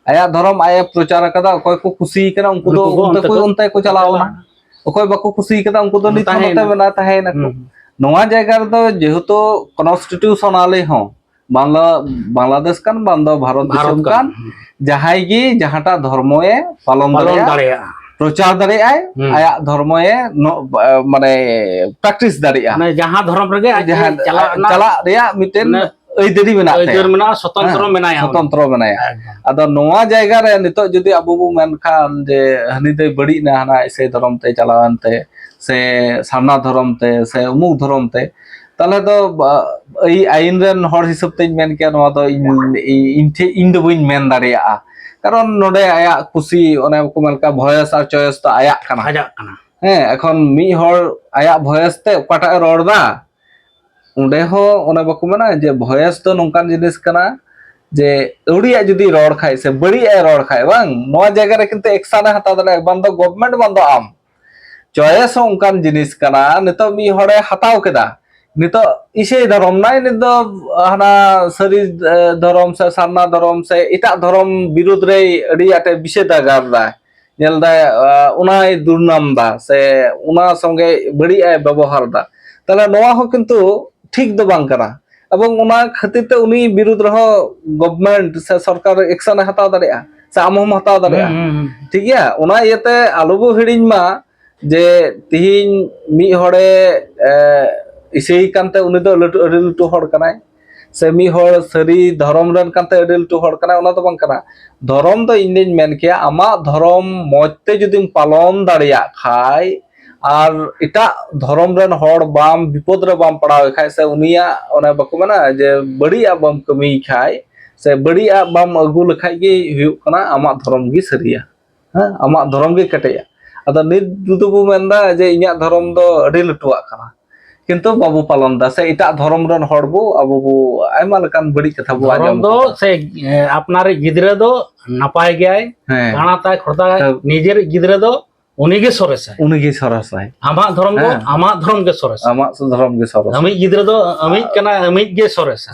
ᱟᱭᱟᱜ ᱫᱷᱚᱨᱚᱢ ᱟᱡ ᱮ ᱯᱨᱚᱪᱟᱨ ᱟᱠᱟᱫᱟ, ᱚᱠᱚᱭ ᱠᱚ ᱠᱩᱥᱤ ᱠᱟᱱᱟ ᱩᱱᱠᱩ ᱫᱚ ᱩᱱᱠᱩ ᱠᱚ ᱚᱱᱛᱮ ᱚᱱᱛᱮ ᱠᱚ, ᱠᱚ ᱚᱱᱛᱮ ᱠᱚ ᱪᱟᱞᱟᱣ ᱮᱱᱟ᱾ ᱪᱟᱞᱟᱜᱼᱟ᱾ ᱚᱠᱚᱭ ᱵᱟᱠᱚ ᱠᱩᱥᱤ ᱠᱟᱫᱟ ᱩᱱᱠᱩ ᱫᱚ ᱱᱤᱛ ᱦᱚᱸ ᱛᱟᱦᱮᱸᱭᱮᱱᱟ᱾ ᱱᱚᱛᱮ ᱢᱮᱱᱟᱜ, ᱛᱟᱦᱮᱸᱭᱮᱱᱟ ᱠᱚ᱾ ᱦᱩᱸ᱾ ᱱᱚᱣᱟ ᱡᱟᱭᱜᱟ ᱨᱮᱫᱚ ᱡᱮᱦᱮᱛᱩ ᱠᱚᱱᱥᱴᱤᱴᱤᱭᱩᱥᱚᱱᱟᱞᱤ ᱦᱚᱸ ᱵᱟᱝᱞᱟ, ᱵᱟᱝᱞᱟᱫᱮᱥ ᱠᱟᱱ, ᱵᱟᱝ ᱫᱚ ᱵᱷᱟᱨᱚᱛ ᱵᱷᱟᱨᱚᱛ ᱫᱤᱥᱚᱢ ᱠᱟᱱ, ᱠᱟᱱ, ᱦᱩᱸ᱾ ᱡᱟᱦᱟᱸᱭ ᱜᱮ ᱡᱟᱦᱟᱸᱴᱟᱜ ᱫᱷᱚᱨᱢᱚᱭᱮ ᱯᱟᱞᱚᱱ ᱯᱟᱞᱚᱱ ᱫᱟᱲᱮᱭᱟᱜᱼᱟ, ᱫᱟᱲᱮᱭᱟᱜᱼᱟ᱾ ᱯᱨᱚᱪᱟᱨ ᱫᱟᱲᱮᱭᱟᱜᱼᱟᱭ, ᱦᱩᱸ᱾ ᱟᱭᱟᱜ ᱫᱷᱚᱨᱢᱚᱭᱮ ᱱᱚ-, ᱵᱟ-, ᱢᱟᱱᱮ ᱯᱨᱮᱠᱴᱤᱥ ᱫᱟᱲᱮᱭᱟᱜᱼᱟ᱾ ᱢᱟᱱᱮ ᱡᱟᱦᱟᱸ ᱫᱷᱚᱨᱚᱢ ᱨᱮᱜᱮ ᱟᱡ ᱡᱟᱦᱟᱸ ᱪᱟᱞᱟᱜ ᱨᱮᱱᱟᱜ ᱪᱟᱞᱟᱜ ᱨᱮᱭᱟᱜ ᱢᱤᱫᱴᱮᱱ ᱢᱟᱱᱮ ᱟᱹᱭᱫᱟᱹᱨᱤ ᱢᱮᱱᱟᱜ ᱟᱹᱭᱫᱟᱹᱨ ᱛᱟᱭᱟ᱾ ᱢᱮᱱᱟᱜᱼᱟ, ᱥᱚᱛᱚᱱᱛᱨᱚ ᱦᱮᱸ, ᱢᱮᱱᱟᱭᱟ ᱩᱱᱤ᱾ ᱥᱚᱛᱚᱱᱛᱨᱚ ᱢᱮᱱᱟᱭᱟ᱾ ᱮᱠᱫᱚᱢ᱾ ᱟᱫᱚ ᱱᱚᱣᱟ ᱡᱟᱭᱜᱟ ᱨᱮ ᱱᱤᱛᱚᱜ ᱡᱩᱫᱤ ᱟᱵᱚ ᱵᱚ ᱢᱮᱱᱠᱷᱟᱱ ᱡᱮ ᱦᱟᱹᱱᱤ ᱫᱚᱭ ᱵᱟᱹᱲᱤᱡ ᱮᱱᱟ, ᱦᱟᱱᱟ ᱤᱥᱟᱹᱭ ᱫᱷᱚᱨᱚᱢ ᱛᱮ ᱪᱟᱞᱟᱣᱮᱱ ᱛᱮ, ᱥᱮ ᱥᱟᱨᱱᱟ ᱫᱷᱚᱨᱚᱢ ᱛᱮ, ᱥᱮ ᱩᱢᱩᱠ ᱫᱷᱚᱨᱚᱢ ᱛᱮ, ᱛᱟᱦᱚᱞᱮ ᱫᱚ, ᱵᱟ-, ᱟᱹᱭ-, ᱟᱭᱤᱱ ᱨᱮᱱ ᱦᱚᱲ ᱦᱤᱥᱟᱹᱵ ᱛᱮᱧ ᱢᱮᱱ ᱠᱮᱭᱟ, ᱱᱚᱣᱟ ᱫᱚ ᱤᱧ, ᱤᱧ ᱴᱷᱮᱡ, ᱤᱧ ᱫᱚ ᱵᱟᱹᱧ ᱢᱮᱱ ᱫᱟᱲᱮᱭᱟᱜᱼᱟ᱾ ᱠᱟᱨᱚᱱ ᱱᱚᱰᱮ ᱟᱭᱟᱜ ᱠᱩᱥᱤ, ᱚᱱᱮ ᱠᱚ ᱢᱮᱱ ᱞᱮᱠᱟ, ᱵᱷᱚᱭᱮᱥ ᱟᱨ ᱪᱚᱭᱮᱥ ᱫᱚ ᱟᱭᱟᱜ ᱠᱟᱱᱟ᱾ ᱟᱡᱟᱜ ᱠᱟᱱᱟ᱾ ᱦᱮᱸ, ᱮᱠᱷᱚᱱ ᱢᱤᱫ ᱦᱚᱲ ᱟᱭᱟᱜ ᱵᱷᱚᱭᱮᱥ ᱛᱮ ᱚᱠᱟᱴᱟᱜ ᱮ ᱨᱚᱲ ᱮᱫᱟ, ᱚᱸᱰᱮ ᱦᱚᱸ ᱚᱱᱮ ᱵᱟᱠᱚ ᱢᱮᱱᱟ ᱡᱮ ᱵᱷᱚᱭᱮᱥ ᱫᱚ ᱱᱚᱝᱠᱟᱱ ᱡᱤᱱᱤᱥ ᱠᱟᱱᱟ ᱡᱮ ᱟᱹᱣᱲᱤᱭᱟᱜ ᱡᱩᱫᱤ ᱨᱚᱲ ᱠᱷᱟᱡ ᱥᱮ ᱵᱟᱹᱲᱤᱡ ᱮ ᱨᱚᱲ ᱠᱷᱟᱡ, ᱵᱟᱝ, ᱱᱚᱣᱟ ᱡᱟᱭᱜᱟ ᱨᱮ ᱠᱤᱱᱛᱩ ᱮᱠᱥᱟᱱ ᱮ ᱦᱟᱛᱟᱣ ᱫᱟᱲᱮᱭᱟᱜᱼᱟ, ᱵᱟᱝ ᱫᱚ ᱜᱚᱵᱷᱢᱮᱱᱴ, ᱵᱟᱝ ᱫᱚ ᱟᱢ᱾ ᱪᱚᱭᱮᱥ ᱦᱚᱸ ᱚᱱᱠᱟᱱ ᱡᱤᱱᱤᱥ ᱠᱟᱱᱟ, ᱱᱤᱛᱚᱜ ᱢᱤᱫ ᱦᱚᱲᱮ ᱦᱟᱛᱟᱣ ᱠᱮᱫᱟ, ᱱᱤᱛᱚᱜ ᱤᱥᱟᱹᱭ ᱫᱷᱚᱨᱚᱢ ᱱᱟᱭ, ᱱᱤᱛ ᱫᱚ ᱦᱟᱱᱟ ᱥᱟᱹᱨᱤ, ᱮ, ᱫᱷᱚᱨᱚᱢ ᱥᱮ ᱥᱟᱨᱱᱟ ᱫᱷᱚᱨᱚᱢ ᱥᱮ ᱮᱴᱟᱜ ᱫᱷᱚᱨᱚᱢ ᱵᱤᱨᱩᱫᱽ ᱨᱮᱭ ᱟᱹᱰᱤ ᱟᱸᱴᱮ ᱵᱤᱥᱮᱫᱷᱟᱜᱟᱨ ᱫᱟᱭ᱾ ᱧᱮᱞ ᱫᱟᱭ, ᱟ, ᱚᱱᱟᱭ ᱫᱩᱨᱱᱟᱢ ᱫᱟ ᱥᱮ ᱚᱱᱟ ᱥᱚᱸᱜᱮ ᱵᱟᱹᱲᱤᱡ ᱟᱭ ᱵᱮᱵᱚᱦᱟᱨ ᱫᱟ᱾ ᱛᱟᱦᱞᱮ ᱱᱚᱣᱟ ᱦᱚᱸ ᱠᱤᱱᱛᱩ ᱴᱷᱤᱠ ᱫᱚ ᱵᱟᱝ ᱠᱟᱱᱟ᱾ ᱮᱵᱚᱝ ᱚᱱᱟ ᱠᱷᱟᱹᱛᱤᱨ ᱛᱮ ᱩᱱᱤ ᱵᱤᱨᱩᱫᱽ ᱨᱮᱦᱚᱸ ᱜᱚᱵᱷᱢᱮᱱᱴ ᱥᱮ ᱥᱚᱨᱠᱟᱨ ᱮᱠᱥᱚᱱ ᱮ ᱦᱟᱛᱟᱣ ᱫᱟᱲᱮᱭᱟᱜᱼᱟ, ᱥᱮ ᱟᱢ ᱦᱚᱸᱢ ᱦᱟᱛᱟᱣ ᱫᱟᱲᱮᱭᱟᱜᱼᱟ᱾ ᱦᱩᱸ, ᱦᱩᱸ, ᱦᱩᱸ᱾ ᱴᱷᱤᱠ ᱜᱮᱭᱟ? ᱚᱱᱟ ᱤᱭᱟᱹᱛᱮ ᱟᱞᱚ ᱵᱚ ᱦᱤᱲᱤᱧ ᱢᱟ ᱡᱮ ᱛᱤᱦᱤᱧ ᱢᱤᱫ ᱦᱚᱲᱮ, ᱮ, ᱤᱥᱟᱹᱭ ᱠᱟᱱᱛᱮ ᱩᱱᱤ ᱫᱚ ᱞᱟᱹᱴᱩ, ᱟᱹᱰᱤ ᱞᱟᱹᱴᱩ ᱦᱚᱲ ᱠᱟᱱᱟᱭ, ᱥᱮ ᱢᱤᱫ ᱦᱚᱲ ᱥᱟᱹᱨᱤ ᱫᱷᱚᱨᱚᱢ ᱨᱮᱱ ᱠᱟᱱᱛᱮ ᱟᱹᱰᱤ ᱞᱟᱹᱴᱩ ᱦᱚᱲ ᱠᱟᱱᱟᱭ, ᱚᱱᱟ ᱫᱚ ᱵᱟᱝ ᱠᱟᱱᱟ᱾ ᱫᱷᱚᱨᱚᱢ ᱫᱚ ᱤᱧ ᱫᱩᱧ ᱢᱮᱱ ᱠᱮᱭᱟ, ᱟᱢᱟᱜ ᱫᱷᱚᱨᱚᱢ ᱢᱚᱡᱽ ᱛᱮ ᱡᱩᱫᱤᱢ ᱯᱟᱞᱚᱱ ᱫᱟᱲᱮᱭᱟᱜ ᱠᱷᱟᱡ, ᱟᱨ ᱮᱴᱟᱜ ᱫᱷᱚᱨᱚᱢ ᱨᱮᱱ ᱦᱚᱲ ᱵᱟᱢ, ᱵᱤᱯᱚᱫ ᱨᱮ ᱵᱟᱢ ᱯᱟᱲᱟᱣ ᱠᱷᱟᱡ, ᱥᱮ ᱩᱱᱤᱭᱟᱜ, ᱚᱱᱮ ᱵᱟᱠᱚ ᱢᱮᱱᱟ ᱡᱮ ᱵᱟᱹᱲᱤᱡᱟᱜ ᱵᱟᱢ ᱠᱟᱹᱢᱤᱭ ᱠᱷᱟᱡ, ᱥᱮ ᱵᱟᱹᱲᱤᱡᱟᱜ ᱵᱟᱢ ᱟᱹᱜᱩ ᱞᱮᱠᱷᱟᱡ ᱜᱮ ᱦᱩᱭᱩᱜ ᱠᱟᱱᱟ ᱟᱢᱟᱜ ᱫᱷᱚᱨᱚᱢ ᱜᱮ ᱥᱟᱹᱨᱤᱭᱟ᱾ ᱦᱮᱸ, ᱟᱢᱟᱜ ᱫᱷᱚᱨᱚᱢ ᱜᱮ ᱠᱮᱴᱮᱡᱼᱟ᱾ ᱟᱫᱚ ᱱᱤᱛ ᱡᱩᱫᱤ ᱵᱚ ᱢᱮᱱᱫᱟ ᱡᱮ ᱤᱧᱟᱹᱜ ᱫᱷᱚᱨᱚᱢ ᱫᱚ ᱟᱹᱰᱤ ᱞᱟᱹᱴᱩᱣᱟᱜ ᱠᱟᱱᱟ, ᱠᱤᱱᱛᱩ ᱵᱟᱵᱚ ᱯᱟᱞᱚᱱ ᱫᱟ, ᱥᱮ ᱮᱴᱟᱜ ᱫᱷᱚᱨᱚᱢ ᱨᱮᱱ ᱦᱚᱲ ᱵᱚ, ᱟᱵᱚ ᱵᱚ ᱟᱭᱢᱟ ᱞᱮᱠᱟᱱ ᱵᱟᱹᱲᱤᱡ ᱠᱟᱛᱷᱟ ᱵᱚ ᱫᱷᱚᱨᱚᱢ ᱟᱸᱡᱚᱢ ᱫᱚ ᱠᱟᱫᱟ᱾ ᱥᱮ, ᱮ, ᱟᱯᱱᱟᱨᱤᱡ ᱜᱤᱫᱽᱨᱟᱹ ᱫᱚ ᱱᱟᱯᱟᱭ ᱜᱮᱭᱟᱭ, ᱦᱮᱸ᱾ ᱠᱟᱬᱟ ᱛᱟᱭ ᱠᱷᱚᱨᱫᱟ, ᱦᱮᱸ᱾ ᱱᱤᱡᱮᱨᱤᱡ ᱜᱤᱫᱽᱨᱟᱹ ᱫᱚ ᱩᱱᱤ ᱜᱮ ᱥᱚᱨᱮᱥᱟᱭ᱾ ᱩᱱᱤ ᱜᱮ ᱥᱚᱨᱮᱥᱟᱭ᱾ ᱟᱢᱟᱜ ᱫᱷᱚᱨᱚᱢ ᱫᱚ, ᱦᱮᱸ᱾ ᱟᱢᱟᱜ ᱫᱷᱚᱨᱚᱢ ᱜᱮ ᱥᱚᱨᱮᱥᱟ᱾ ᱟᱢᱟᱜ ᱫᱷᱚᱨᱚᱢ ᱜᱮ ᱥᱚᱨᱮᱥᱟ᱾ ᱟᱢᱤᱡ ᱜᱤᱫᱽᱨᱟᱹ ᱫᱚ ᱟᱢᱤᱡ ᱠᱟᱱᱟ, ᱟᱢᱤᱡ ᱜᱮ ᱥᱚᱨᱮᱥᱟ᱾